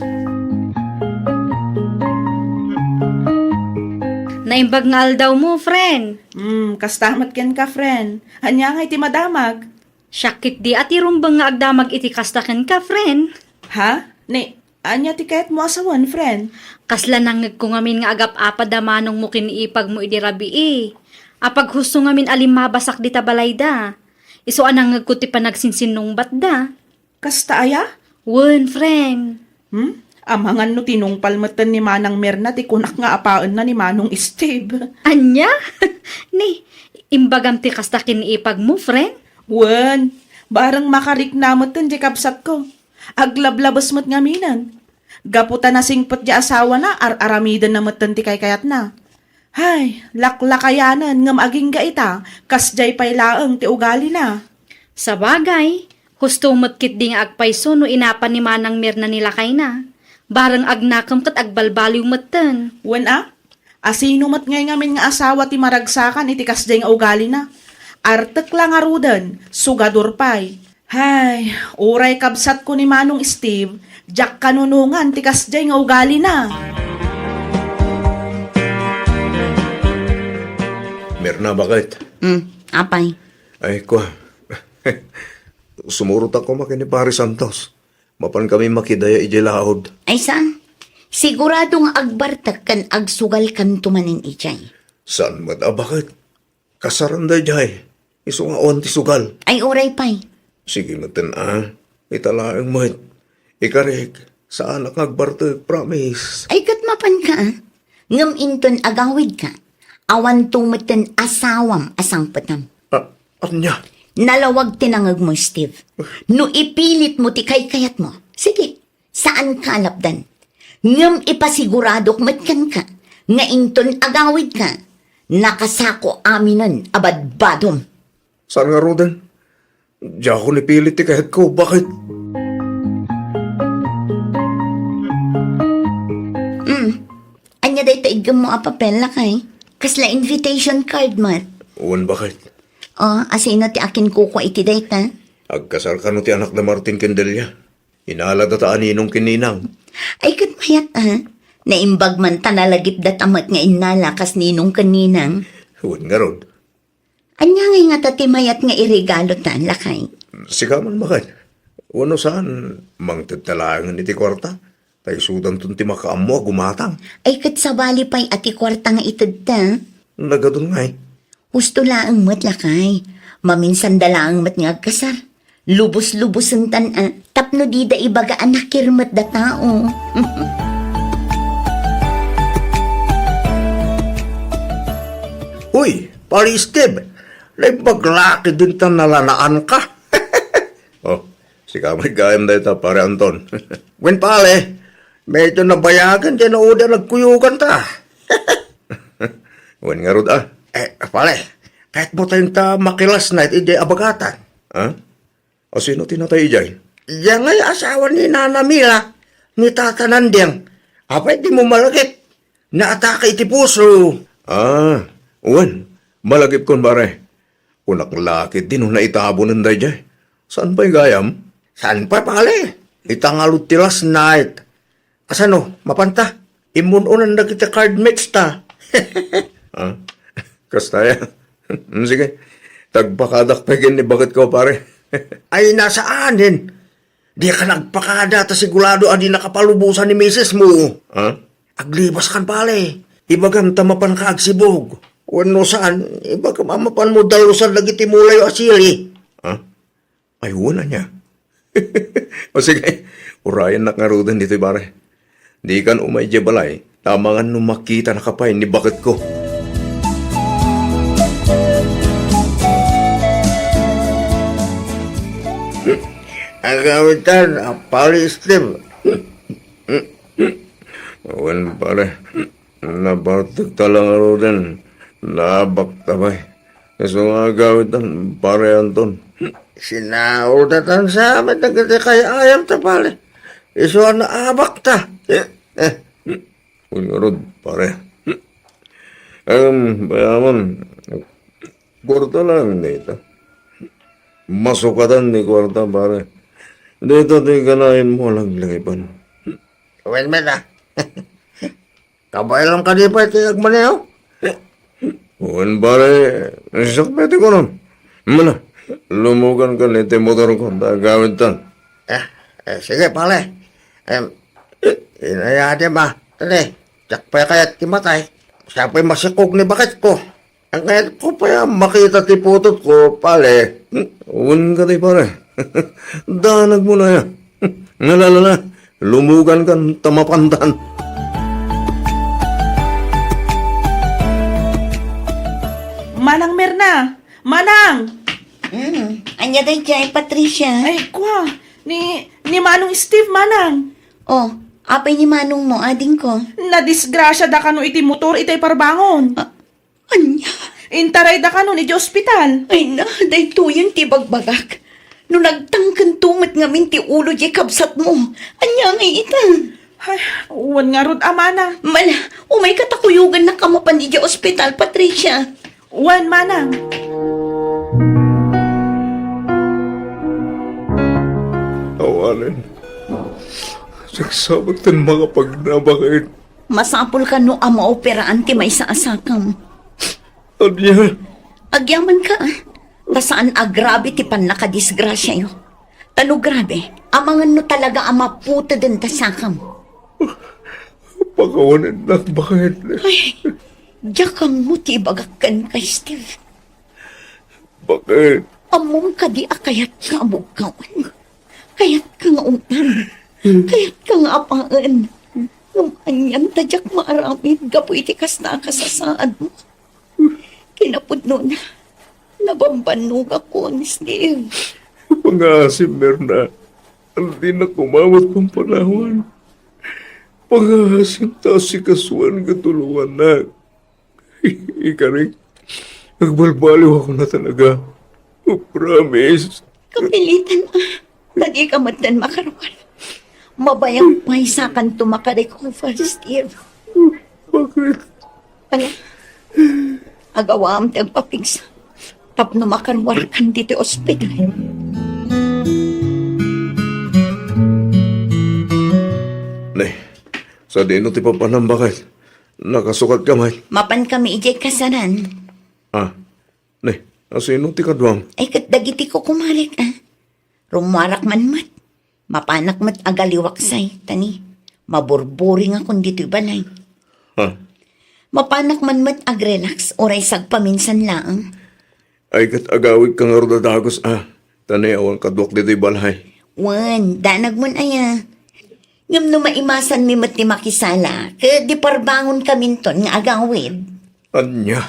Naimbag nga aldawmo, friend. Hmm, kasta met kenka, friend. Ania nga iti madamag? Siak ketdi a ti rumbeng nga agdamag iti kasta kenka, friend. Ha? Ni, ania ti kayatmo a sawen, friend? Kasla nangngegko ngamin nga agap-apad a manongmo ken ipagmo idi rabii. Apaghusto ngamin a limmabasak dita balayda. Isu a nangngegko ti panagsinsinungbatda. Kasta aya? Wen, friend. Hmm? Amangan no tinungpal metten ni Manang Mirna ti kunak nga apaenna ni Manong Steve. Ania? Ni, imbagam ti kasta ken ipagmo, friend? Wen, bareng makarikna metten ti kabsatko. Aglablabes met ngaminen. Gapu ta nasingpet ti asawana, ar-aramidenna metten ti kaykayatna. Hay, laklakayanen ngem agingga ita, kasdiay pay laeng ti ugalina. Sabagay, husto met ketdi nga agpayso no inapan ni Manang Mirna ni lakayna. Bareng agnakem ket agbalbaliw metten. Wen a? Asino met ngay ngamin nga asawa ti maragsakan iti kasdiay nga ugalina? Artek la ngaruden, sugador pay. Hay, uray kabsatko ni Manong Steve, diak kanunongan ti kasdiay nga ugalina. Mirna, baket? Hmm, apay? Ay, kua. Sumurot ako makin ni Pare Santos. Mapan kami makidaya idiay laod. Ay, saan? Sigurado nga agbartek ken agsugalkanto manen idiay. Saan met a baket? Kasaran daydiay, isu nga awan ti sugal. Ay, uray pay. Sige metten a, ita laeng met. Ikarik, saanak nga agbartek, promise. Ay, ket mapanka a. Ngem inton agawidka, awanto metten asawam a sangpetam. A, ania? Nalawag ti nangegmo, Steve. No ipilitmo ti kaykayatmo, sige, saanka a lapdan. Ngem ipasiguradok met kenka nga inton agawidka, nakasako aminen a badbadom. Saan ngaruden? Diakon ipilit ti kayatko, baket? Hmm. Ania dayta iggemmo a papel, lakay? Kasla invitation card met. Wen, baket. O, asino ti akinkukua iti dayta? Agkasar kano ti anak da Martin ken Delia. Inalada ta a ninong ken ninang. Ay, ket mayat a. Naimbag man ta nalagipda ta met nga innala kas ninong ken ninang. Wen ngarud. Ania ngay ngata ti mayat nga iregalo ta, lakay? Sika man, baket. Wenno saan, mangted ta laengen iti kuarta. Ta isudanton ti makaammo a gumatang. Ay, ket sabali pay a ti kuarta nga itedta. Nagadun ngay. Husto laeng met, lakay. Maminsanda laeng met nga agkasar. Lubos-lubosentan a tapno dida ibaga a nakirmet da tao. Uy, Pare Steve, naimbag la ketdin ta nalanaan ka. Oh, sika met gayam dayta, Pare Anton. Wen, pare, medyo nabayagen diay naudi a nagkuyoganta. Wen ngarud a. Eh, pare, kayatmo tayon ta makilas na iti idiay abagatan. Ha? Asino ti natay idiay? Dayta ngay asawa ni Nana Mila, ni Tata Nandeng. Apay dimo malagip? Naatake iti puso. Ah, wen, malagipkon, pare. Kunak la ketdi no naitabonen daydiay. Saan pay gayam? Saan pay, pare? Ita ngarud ti last night. Kasano, mapanta? Immun-unan dagiti card mates ta. Ah, kasta aya. Sige, tagpakadak pay ken ni baketko, pare. Ay, nasaanen. Dika nagpakada ta sigurado a di nakapalubosan ni misis mo. Ha? Aglibas kan pare. Ibagam ta mapan ka agsibog. Wenno saan, ibagam a mapan mo dalusan dagiti mulayo a sili. Ha? Ay, wen ania. O sige, urayennak ngaruden ditoy, pare. Dikan umay idiay balay, ta amangan no makitanaka pay ni baketko. Agawitan, a pare Steve. Wen, pare. Nabartek ta la ngaruden. Naabak ta pay. Isu nga agawitan, pare Anton. Sinaol ta tan sa amin dagiti kay-ayam ta, pare. Isu a naabak ta. Eh, eh. Wen ngarud, pare. Em, payaman. Kuarta lang dayta. Masukatan ti kuarta, pare. Dayta ti kanayon mo a laglagipan. Wen met a. Kabaelam kadi pay ti agmaneho? Wen, pare, siak pay ti kunam. Muna, lumugan ka ni ti motorko, ta agawidtan. Eh, eh, sige, pare. Em, inayadi ma. Tali, diak pay kayat ti matay. Siak pay masikog ni baketko. Ang kayat ko pay a makita ti putotko, pare. Wen kadi, pare. Danag mo na ya. Ngalala na, lumugan kan ta mapantan. Manang Mirna! Manang! Hmm, ania daydiay, Patricia? Ay, kwa, ni, ni Manong Steve, Manang. Oh, apay ni Manong mo, adingko? Nadisgrasya da kano iti motor itay parbangon. Ah, ania? Intaray da kano iti ospital. Ay na, daytoyen ti bagbagak. No nagtangkento met ngamin ti ulo diay kabsatmo. Ania ngay ita? Ay, wen ngarud a, Manang. Mala, umayka ta kuyogannak a mapan idiay ospital, Patricia. Wen, Manang. Awanen. Nagsabak ten makapagnaba ket. Masapul kano a maoperaan ti maysa a sakam. Ania? Agyamanka, a. Ta saan a grabe ti pannakadisgrasiayo. Ta no grabe, amangan no talaga a maputeden ta sakam. Pakawanennak, bakit? Ay, diak ammo ti ibagak kenka, Steve. Bakit? Ammom kadi a kayatka a bugkawen? Kayatka nga utang? Kayatka nga apaen? Ngem anian ta diak maaramid gapu iti kasta a kasasaadmo? Kinapudnona, nabambannogakon, Steve. Pangaasim, Mirna. Dinak umawat pampanawan. Pangaasim ta asikasuan nga tulongannak. Ikarik, agbalbaliw ako na talaga. Promise. Kapilitan a, ta dika metten makaruar. Mabayag pay sakanto makarecover, Steve. Bakit? Ala, agawam ti agpapigsa tapno makaruarkan ditoy ospital. Ne, sadino ti papanam, bakit? Nakasukat ka man? Mapan kami idiay kasaran. Ah, ne, asino ti kaduam? Ay, ket dagiti kukumarek, a. Rummuarak man met. Mapanak met agaliwaksay, ta ni, maburburingakon ditoy balay. Ha? Mapanak man met agrelax, uray sagpaminsan laeng. Ay, ket agawidka ngarud a dagus, a. Ta ni, awan kaduak ditoy balay. Wen, danag mon aya. Ngem no maimasanmi met ti makisala, ket di parbangonkaminton nga agawid. Ania?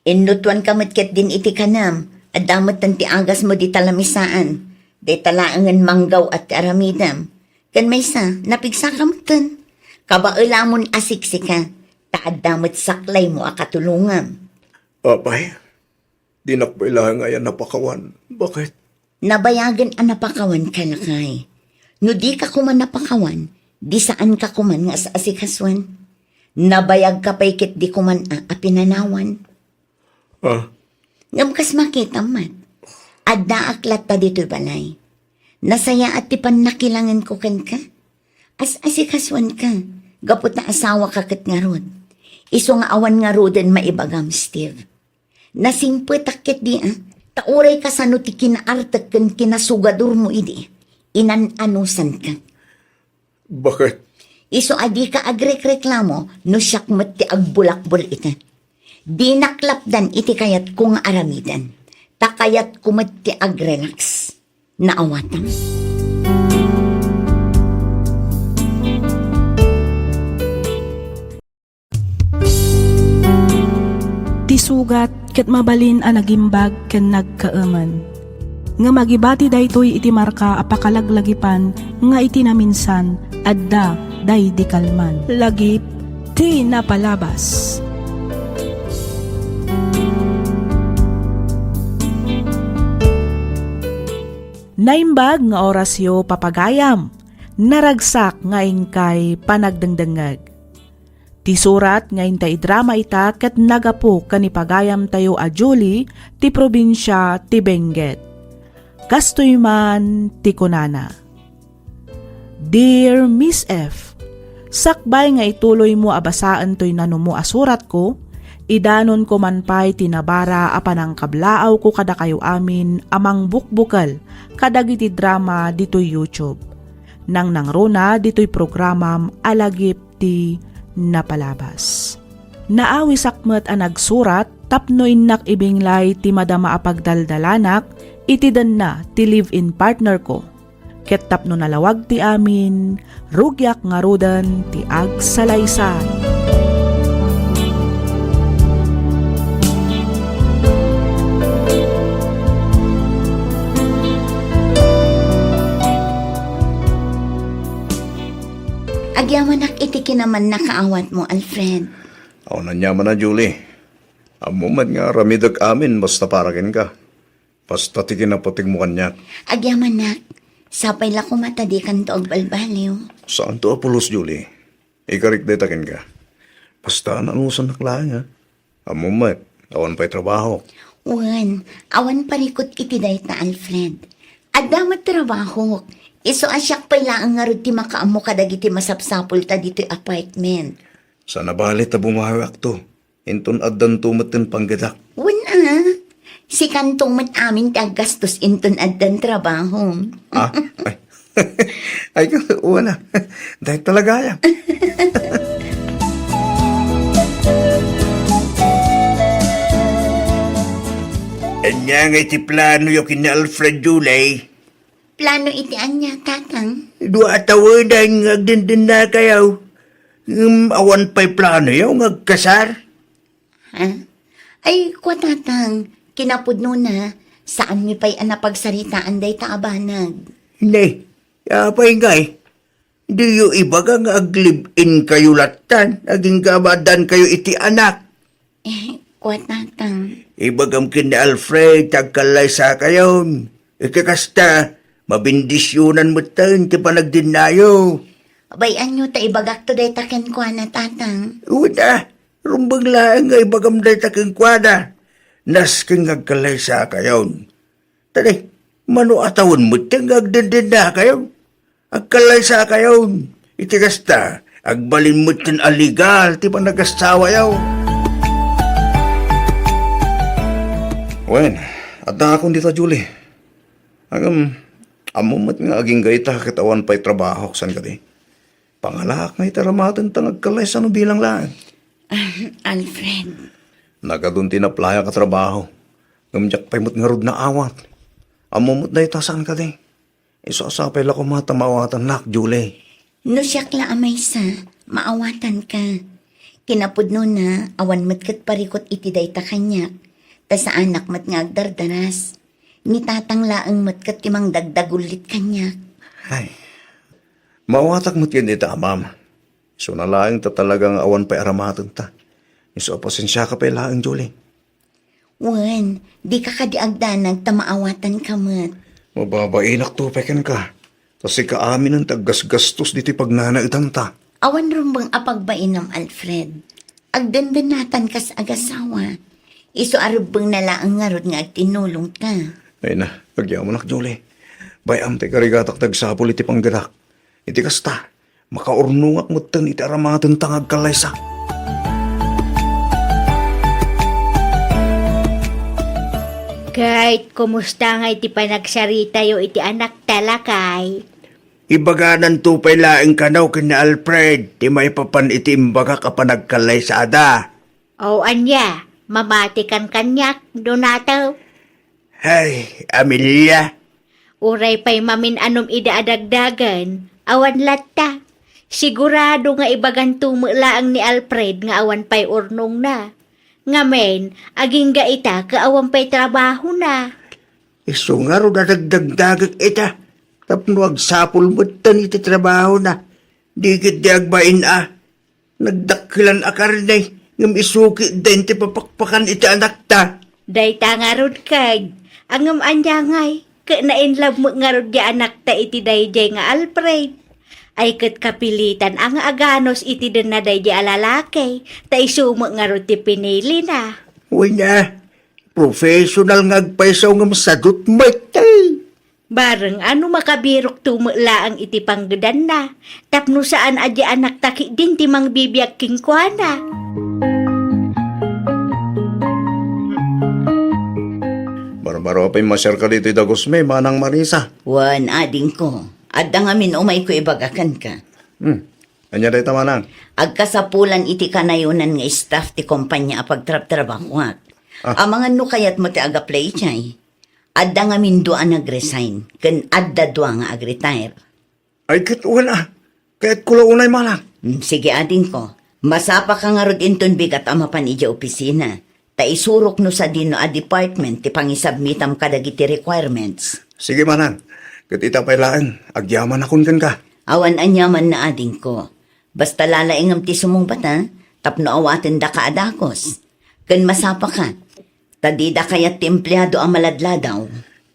Innutoanka met ketdin iti kanam, adda metten ti agasmo dita lamisaan, dayta laengen manggaw-at ti aramidem. Ken maysa, napigsaka metten. Kabaelamon a siksika, ta adda met saklaymo a katulongam. Apay, dinak pay laeng aya napakawan. Bakit? Nabayagen a napakawan ka, lakay. No di ka koma napakawan, di saan ka koman nga as-asikasuen. Nabayag ka pay ket di koman a, a pinanawan. Ah. Ngem kas makitam met, addaak latta ditoy balay. Nasayaat ti pannakilangenko kenka. As-asikasuenka, gapu ta asawaka ket ngarud. Isu nga awan ngaruden maibagam, Steve. Nasingpetak ketdi, a, ta uray kasano ti kinaartek ken kinasugadormo idi, inan-anusanka. Bakit? Isu a dika agrekreklamo no siak met ti agbulakbol ita. Dinak lapdan iti kayatko nga aramiden. Ta kayatko met ti agrelax. Naawatam. Ti sugat ket mabalin a nagimbag ken nagkaemen. Ngem agibati daytoy iti marka a pakalaglagipan nga iti naminsan, adda daydi kalman. Lagip ti napalabas. Naimbag nga orasyo, papagayam. Naragsak nga inkay panagdengdengngeg. Ti surat nga inta idrama ita ket nagapu ken ni pagayamtayo a Julie ti probinsia ti Benguet. Kastoy man ti kunana, Dear Miss F, sakbay nga ituloymo a basaen toy nanumo a suratko, idanonko man pay ti nabara a panangkablaawko kadakayo amin a mangbukbukel kadagiti drama ditoy YouTube. Nangnangruna ditoy programam a Lagip ti Napalabas. Naawisak met a nagsurat tapno innak ibinglay ti madama a pagdaldalanak iti denna ti live-in partner ko. Ket tapno nalawag ti amin, rugiak ngaruden ti agsalaysay. Agyamanak iti kinamannakaawatmo, Alfred. Awan aniaman a, Julie. Ammom met nga aramidek amin basta para kenka. Basta ti kinaputegmo kaniak. Agyamanak, sapay la koma ta dikanto agbalbaliw. Saanto a pulos, Julie. Ikarik dayta kenka. Basta anusannak laeng, a. Ammom met, awan pay trabahok. Wen, awan parikut iti dayta, Alfred. Adda met trabahok. Isu a siak pay laeng ngarud ti makaammo kadagiti masapsapulta ditoy apartment. Saan a bale ta bumawiakto. Inton addanto met ti panggedak. Wen a, sikanto met amin ti aggastos inton addan trabahom. Ah? Ay. Ay, wen a. Dayta talaga aya. Ania ngay ti planoyo ken ni Alfred, Julie? Plano iti ania, Tatang? Dua a tawenan nga agdendennakayo. Ngem awan pay planoyo nga agkasar? Ha? Ay, kua, Tatang, kinapudnona, saanmi pay a napagsaritaan dayta a banag. Ne, apay ngay? Diyo ibaga nga aglive-in kayo lattan, agingga addankayo iti anak. Eh, kua, Tatang. Ibagam ken ni Alfred, ta agkallaysakayon. Iti kasta, mabendisyonan metten ti panagdennayo. Bay-anyo ta ibagakto dayta kenkuana, Tatang. Wen a, rumbeng laeng nga ibagam dayta kenkuana. Nasken nga agkallaysakayon. Tadi, mano a tawen metten nga agdendennakayon. Agkallaysakayon. Iti kasta, agbalin metten a legal ti panagasawayo. Wen, addaakon dita, Julie. Ngem, ammom met nga agingga ita ket awan pay trabahok, saan kadi? Pangalaak nga iti aramatenta nga agkallaysa no bilang laeng. Ah, Alfred. Nagadu ti naplayak a trabaho. Ngem diak pay met ngarud naawat. Ammom met dayta, saan kadi? Isu a sapay la koma ta maawatannak, Julie. No siak la a maysa, maawatanka. Kinapudnona, awan met ket parikut iti dayta kaniak, ta saanak met nga agdardaras. Ni Tatang laeng met ket ti mangdagdagullit kaniak. Ay, maawatak met ken ita, Amam. Isuna laeng ta talaga nga awan pay aramatenta. Isu a pasensiaka pay laeng, Julie. Wen, dika kadi agdanag ta maawatanka met. Mababainak to pay kenka. Ta sika aminen ti aggasgastos ditoy pagnanaetanta. Awan rumbeng a pagbainam, Alfred. Agdendennatan kas agasawa. Isu a rumbengna laeng ngarud nga agtinulongta. Ay na, agyamanak, Julie. Bay-am ti karigatak ti agsapul iti panggedak. Iti kasta, makaurnongak metten iti aramatenta nga agkallaysa. Kate, kumusta ngay ti panagsaritayo iti anakta, lakay? Ibagadanto pay laeng kano ken ni Alfred ti maipapan iti imbagak a panagkallaysada. O ania, mamatikan kaniak, Donato? Hay, Amelia. Uray pay mamin-anom ida a dagdagen, awan latta. Sigurado nga ibaganto met laeng ni Alfred nga awan pay urnongna. Ngamin, agingga ita ket awan pay trabahona. Isu ngarud a dagdagdagek ita, tapno agsapul metten iti trabahona. Di ketdi agbain a. Nagdakkelan a karne, ngem isu ketdin ti papakpakan iti anakta. Dayta ngarud, Kate. Ngem ania ngay, ket nainlove met ngarud ti anakta iti daydiay nga Alfred. Ay ket kapilitan a nga aganus iti denna daydiay a lalaki, ta isu met ngarud ti pinilina. Wen a, professional nga agpayso ngem sadut met. Bareng a no makabirokto met laeng iti panggedanna, tapno saan a di anakta ketdin ti mangbibiag kenkuana. Barbaro a pimmaserka ditoy dagusmi, Manang Marisa. Wen, adingko. Adda ngamin umayko ibaga kenka. Hmm. Ania dayta, Manang? Agkasapulan iti kanayonan nga staff ti kompania a pagtrabtrabahoak. Ah. Amangan no kayatmo ti agaplay idiay. Adda ngamin dua a nag-resign, ken adda dua nga ag-retire. Ay, ket wen a. Kayatko la unay, Manang. Hmm, sige, adingko. Masapaka ngarud inton bigat a mapan idiay opisina. Ta isurok no sadino a department ti pangisubmitam kadagiti requirements. Sige, Manang. Ket ita pay laeng, agyamanakon kenka. Awan aniamanna, adingko. Basta lalaingem ti sumungbat, a, tapno awatendaka a dakes. Ken masapaka. Ta dida kayat ti empleado a maladladaw.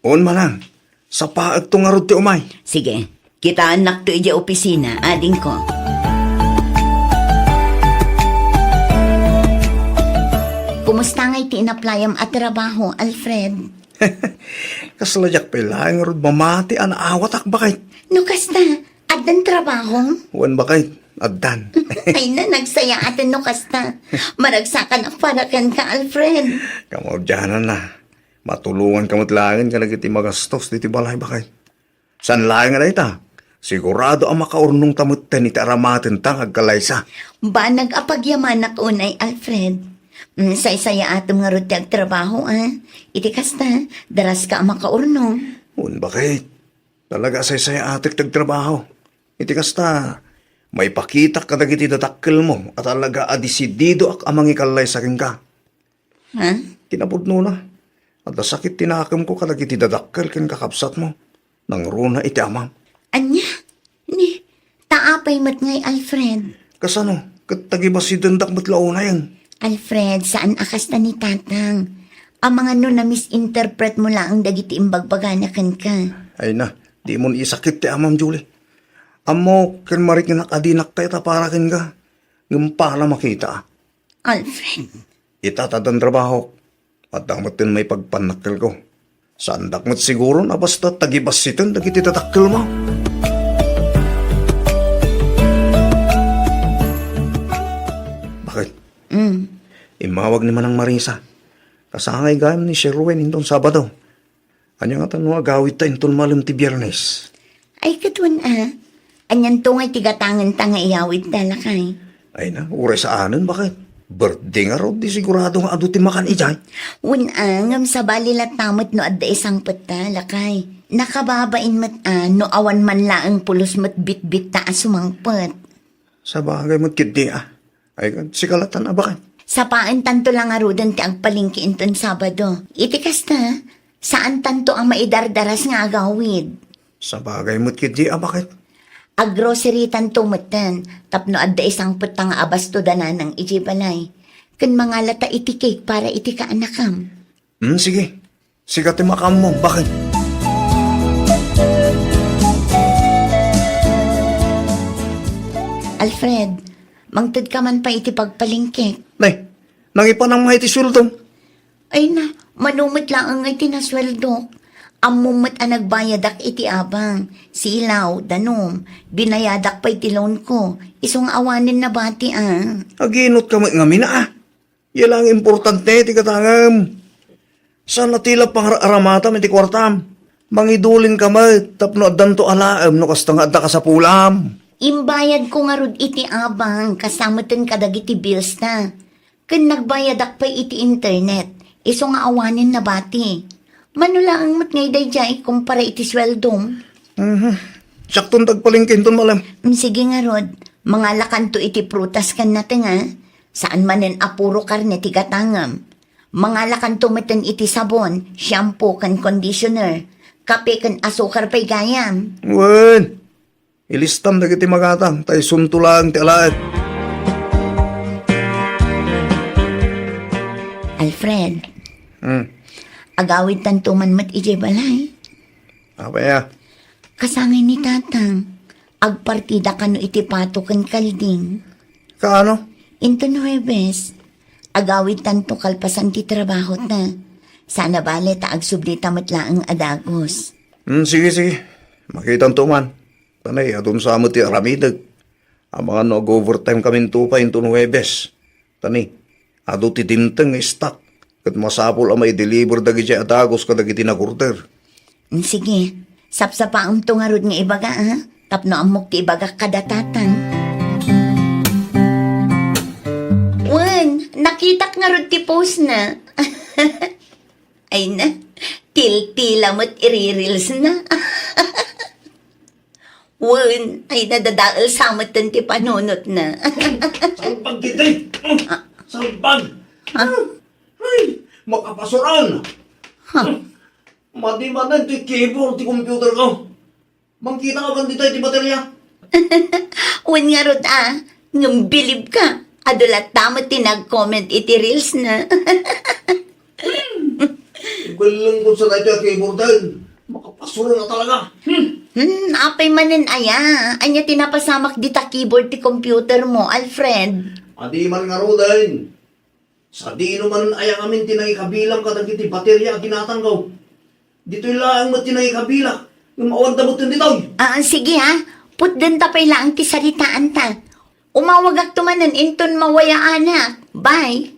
On, Manang. Sapaekto ngarud ti umay. Sige. Kitaennakto idiay opisina, adingko. Kumusta ngay ti inaplayam a trabaho, Alfred? Kasla diak pay laeng ngarud mamati a naawatak, baket. No kasta, addan trabaho? Wen, baket. Addan. Ay na, nagsayaaten no kasta. Maragsakan a para kenka, Alfred. Kamaudiananna. Matulonganka met laeng kadagiti magastos ditoy balay, baket. Saan laeng a dayta, sigurado a makaurnongta metten iti aramatenta nga agkallaysa. Banag a pagyamanak unay, Alfred. Mm, saysayaatem ngarud ti agtrabaho, a. Iti kasta, daraska a makaurnong. Wen, baket. Talaga a saysayaatek ti agtrabaho. Iti kasta, maipakitak kadagiti dadakkelmo a talaga a desididoak a mangikallaysa kenka. Ha? Kinapudnona, adda sakit ti nakemko kadagiti dadakkel ken kakabsatmo. Nangruna iti amam. Ania? Ni, ta apay met ngay, Alfred? Kasano? Ket tagibasitendak met la unayen. Alfred, saan a kasta ni Tatang. Amangan no na-misinterpret mo laeng dagiti imbagbagana kenka. Ay na, dimon isakit ti amam, Julie. Ammok ken mariknak a dinak kayat a para kenka. Ngem para makita. Alfred. Ita ta addan trabahok. Adda metten maipagpannakkelko. Saandak met siguron a basta tagibasiten dagiti dadakkelmo. Baket? Mm. Immawag ni Manang Marisa. Kasangay gayam ni Sherwin inton Sabado. Ania ngata no agawidta inton malem ti Biernes? Ay, ket wen a. Anianto ngay ti gatangenta nga iyawidta, lakay? Ay na, uray saanen, baket. Birthday ngarud, di sigurado nga adu ti makan idiay. Wen a, ngem sabali latta met no adda isangpetta, lakay. Nakababain met a, no awan man laeng pulos met bitbitta a sumangpet. Sabagay met ketdi a. Ay, sika latta a baket. Sapaentanto la ngaruden ti agpalengke inton Sabado. Iti kasta, saantanto a maidardaras nga agawid. Sabagay met ketdi a baket. Aggrocerytanto metten, tapno adda isangpetta nga abasto da nanang idiay balay. Ken mangalata iti cake para iti kaanakam. Hmm, sige. Sika ti makaammo, baket. Alfred, mangted ka man pay iti pagpalengkek. Nay, nangipanam nga iti sueldom? Ay na, mano met laeng nga iti nasueldok. Ammom met a nagbayadak iti abang, silaw, danum, binayadak pay ti loan ko. Isu nga awanen nabati, a. Aginot ka met ngamin, a. Yan lang importante ti gatangem. Saan a ti la pangar-aramatam iti kuartam. Mangidulin ka met tapno addanto alaem no kasta nga adda kasapulam. Imbayad ko ngarud iti abang, kasta meten kadagiti bills ta. Ken nagbayadak pay iti internet, isu nga awanen nabati. Mano laeng met ngay daydiay kumpara iti sueldom? Mhm. Siakton ti agpalengke inton malem. Mm, sige ngarud, mangalakanto iti prutas ken natenga. Saan manen a puro karne ti gatangem. Mangalakanto meten iti sabon, shampoo ken conditioner, kape ken asukar pay gayam. Wen, ilistam dagiti magatam, ta isunto laeng ti alaek. Alfred, Hmm. Agawidtanto man met idiay balay. Apay a? Kasangay ni Tatang, agpartida kano iti pato ken kalding. Kaano? Inton Huwebes, agawidtanto kalpasan ti trabahota. Saan a bale ta agsublita met laeng a dagus. Hmm, sige, sige. Makitanto man. Tanay, adun sa met ti aramidek. Amangan no ag-overtime kaminto pay inton Huwebes. Tani, adu ti dimteng nga stock, ket masapul a maideliver dagiti a dagus kadagiti nag-order. Mm, sige, sapsapaamto ngarud nga ibaga, a? Tapno ammok ti ibagak kada Tatang. Wen, nakitak ngarud ti post na. Ay na, tiltila met iri-reels na. Wen, ay nadadael sa met ti panunot na. Salbag ditoy! Ah. Salbag! Ah. Ay, makapasuran! Ha? Madi manen ti cable ti computer ko. Mangkita ka man ditoy ti baterya? Wen ngarud a, ngem bilib ka. Adu latta met ti nag-comment iti reels na. Ibelleng ko sa daytoy a keyboard-en. Makapasuro na talaga. Hmm. Hmm, apay manen aya? Ania ti napasamak dita keyboard ti computer mo, Alfred? Adi man ngaruden. Sadino manen aya ngamin ti nangikabilang kadagiti baterya a ginatangko? Ditoy laeng met ti nangikabilak. Ngem awan da met ditoy. Ah, sige ha. Putdenta pay laeng ti saritaanta. Umawagakto manen inton mawayaanak. Bye.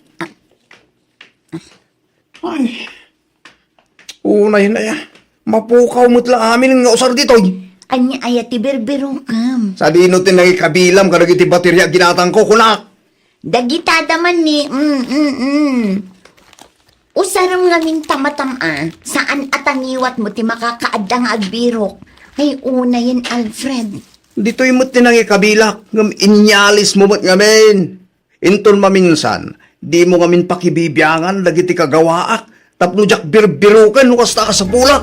Ay. Unay na ya. Mapukaw met la amin nga usar ditoy. Ania aya ti birbirokem? Sadino ti nangikabilang kadagiti baterya a ginatangko, kunak? Dagitada man ni, mm, mm, mm. Usarem ngamin ta matam-a, saan a tangiwat mo ti makakaadda nga agbirok. Ay, unayen, Alfred. Ditoy met ti nangikabilak, ngem inyalis mo met ngamin. Inton maminsan, dimo ngamin pakibibiangan dagiti kagawaak tapno diak birbiroken no kasta a kasapulak.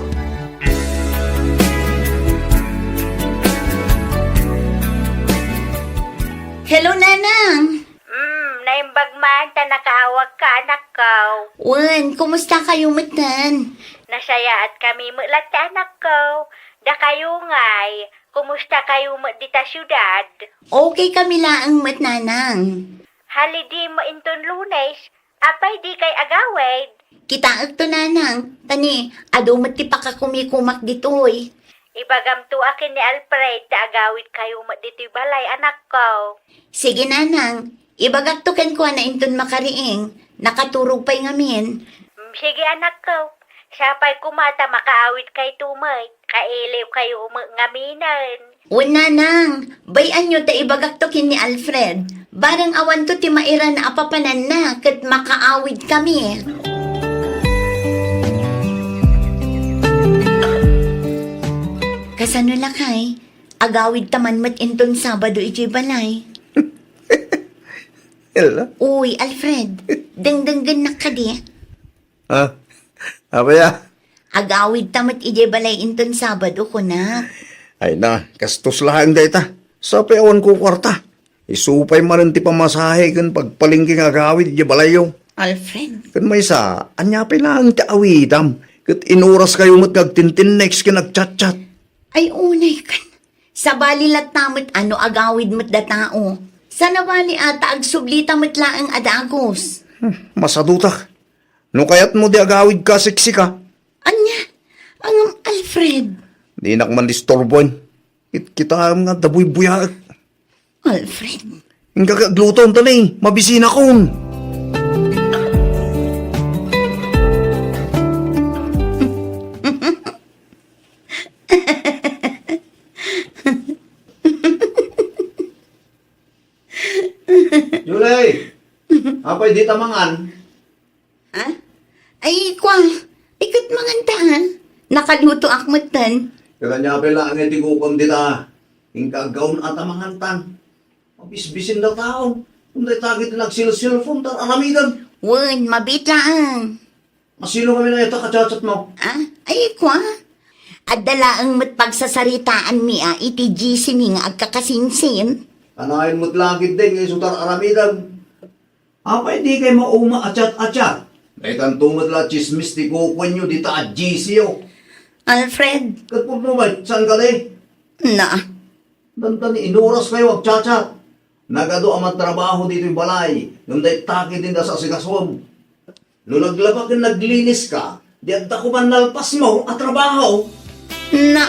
Hello, Nanang! Mm, naimbag man ta nakaawagka, anakko. Wen, kumusta kayo metten? Nasayaat kami met latta, anakko. Dakayo ngay, kumusta kayo met dita siudad? Okay kami laeng met, Nanang. Holiday mo inton Lunes, apay dikay agawid? Kitaekto, Nanang. Tani, adu met ti pakakumikumak ditoy. Ibagamto a ken ni Alfred ta agawid kayo met ditoy balay, anakko. Sige, Nanang. Ibagakto kenkuana inton makariing. Nakaturog pay ngamin. Mm, sige, anakko. Sapay koma ta makaawid kayto met. Kailiw kayo met ngaminen. Wen, Nanang, bay-anyo ta ibagakto ken ni Alfred. Bareng awanto ti mairana a papananna ket makaawid kami. Kasano lakay? Agawid ta man met inton Sabado idiay balay. Ella? Uy, Alfred, dengdenggennak kadi? Ha? Apay a? Agawid ta met idiay balay inton Sabado, kunak. Ay na, kastos laeng dayta. Sapay awan ko kwarta. Isu pay manen ti pamasahe ken pagpalengke nga agawid idiay balayyo. Alfred. Ken maysa, ania pay laeng ti awidam? Ket inuras kayo met nga agtintinnext ken agchatchat. Ay, unay kan. Sabali latta met a no agawid met da tao. Sana bali a ta agsublita met laeng a dagus. Hmm, masadutak. No kayatmo di agawid ka, sexy ka. Ania? Angam, Alfred. Dinak man disturboen. Kitkitaem nga adda buybuyaek. Alfred. Inka agluto, tani. Mabisinakon. Julie! Apay dita mangan? Ha? Ay, kua, iket mangan ta, ha? Nakalutoak metten. Ket ania pay laeng ti kukuam dita? Inka aggaon a ta mangantan. Mabisbisin da tao. Kun dayta ket nagsilsilpon ta aramiden. Wen, mabiit laeng. Masino kami na ita kachat-chat mo? Ah, ay, kua. Adda laeng met pagsasaritaanmi a iti G C mi nga agkakasinsin. Kanayon met lagid din nga isu ta aramiden. Apay di kay mauma a chat-a-chat? Daytanto met la chismis ti kukuenyo dita a G C yo. Alfred. Ket pudno bay, saan ka di? Na. Dandani inuras kayo agchat-chat. Nagadu a magtrabaho ditoy balay, ngem dayta ket dinda sasikasom. No naglaba ken naglinis ka, di adda koman nalpasmo a trabaho. Na.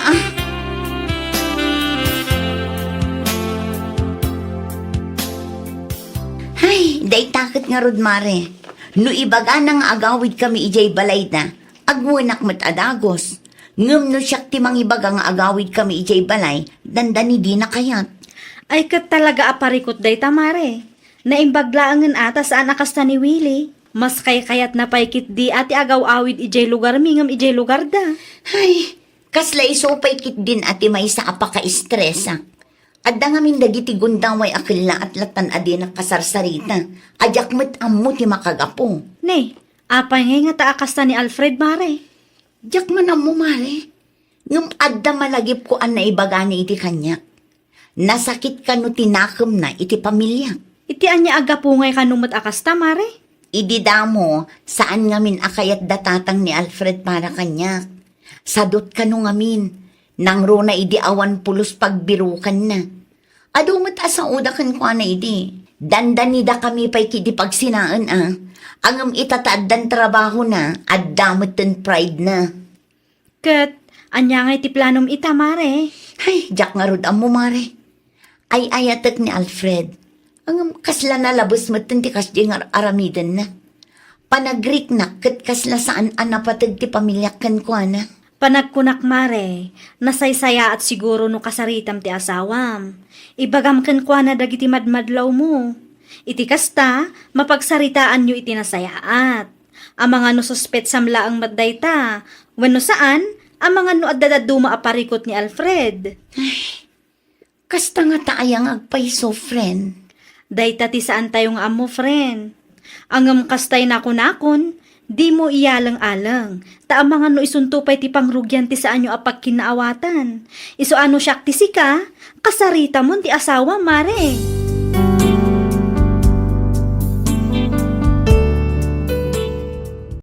Hay, dayta ket ngarud, mare. No ibagana nga agawid kami idiay balayda, agwenak met a dagus. Ngem no siak ti mangibaga nga agawid kami idiay balay, dandani dina kayat. Ay, ket talaga a parikut dayta, mare. Naimbag laengen a ta saan a kasta ni Willie. Mas kaykayatna pay ketdi a ti agaw-awid idiay lugarmi ngem idiay lugarda. Hay, kasla isu pay ketdin a ti maysa a pakaestresak. Adda ngamin dagiti gundaway a kellaat lattan a dinak kasarsarita, a diak met ammo ti makagapu. Ne, apay ngay ngata a kasta ni Alfred, mare? Diak man ammo, mare. Ngem adda malagipko a naibagana iti kaniak. Nasakit kano ti nakemna iti pamiliak. Iti ania a gapu ngay kano met a kasta, mare? Idi damo, saan ngamin a kayat da tatang ni Alfred para kaniak. Sadut kano ngamin, nangruna idi awan pulos pagbirukanna. Adu met a saoda kenkuana idi. Dandanidakami pay ketdi pagsinaen a. Ngem ita ta addan trabahona, adda metten pride na. Ket, ania ngay ti planom ita, mare? Hay, diak ngarud ammo, mare. Ay-ayatek ni Alfred. Ngem kasla nalabes metten ti kasdiay nga ar-, aramidenna. Panagriknak ket kasla saan a napateg ti pamiliak kenkuana. Panagkunak, mare, nasaysayaat siguro no kasaritam ti asawam. Ibagam kenkuana dagiti madmadlawmo. Iti kasta, mapagsaritaanyo iti nasayaat. Amangan no suspetsam laeng met dayta, wenno saan, amangan no adda dadduma a parikut ni Alfred. Kasta ngata aya nga agpayso, friend? Dayta ti saantayo nga ammo, friend. Ngem kasta ti nakunakon, dimo iyaleng-aleng, ta amangan no isunto pay ti pangrugian ti saanyo a pagkinnaawatan. Isu a no siak ti sika, kasaritamon ti asawam, mare.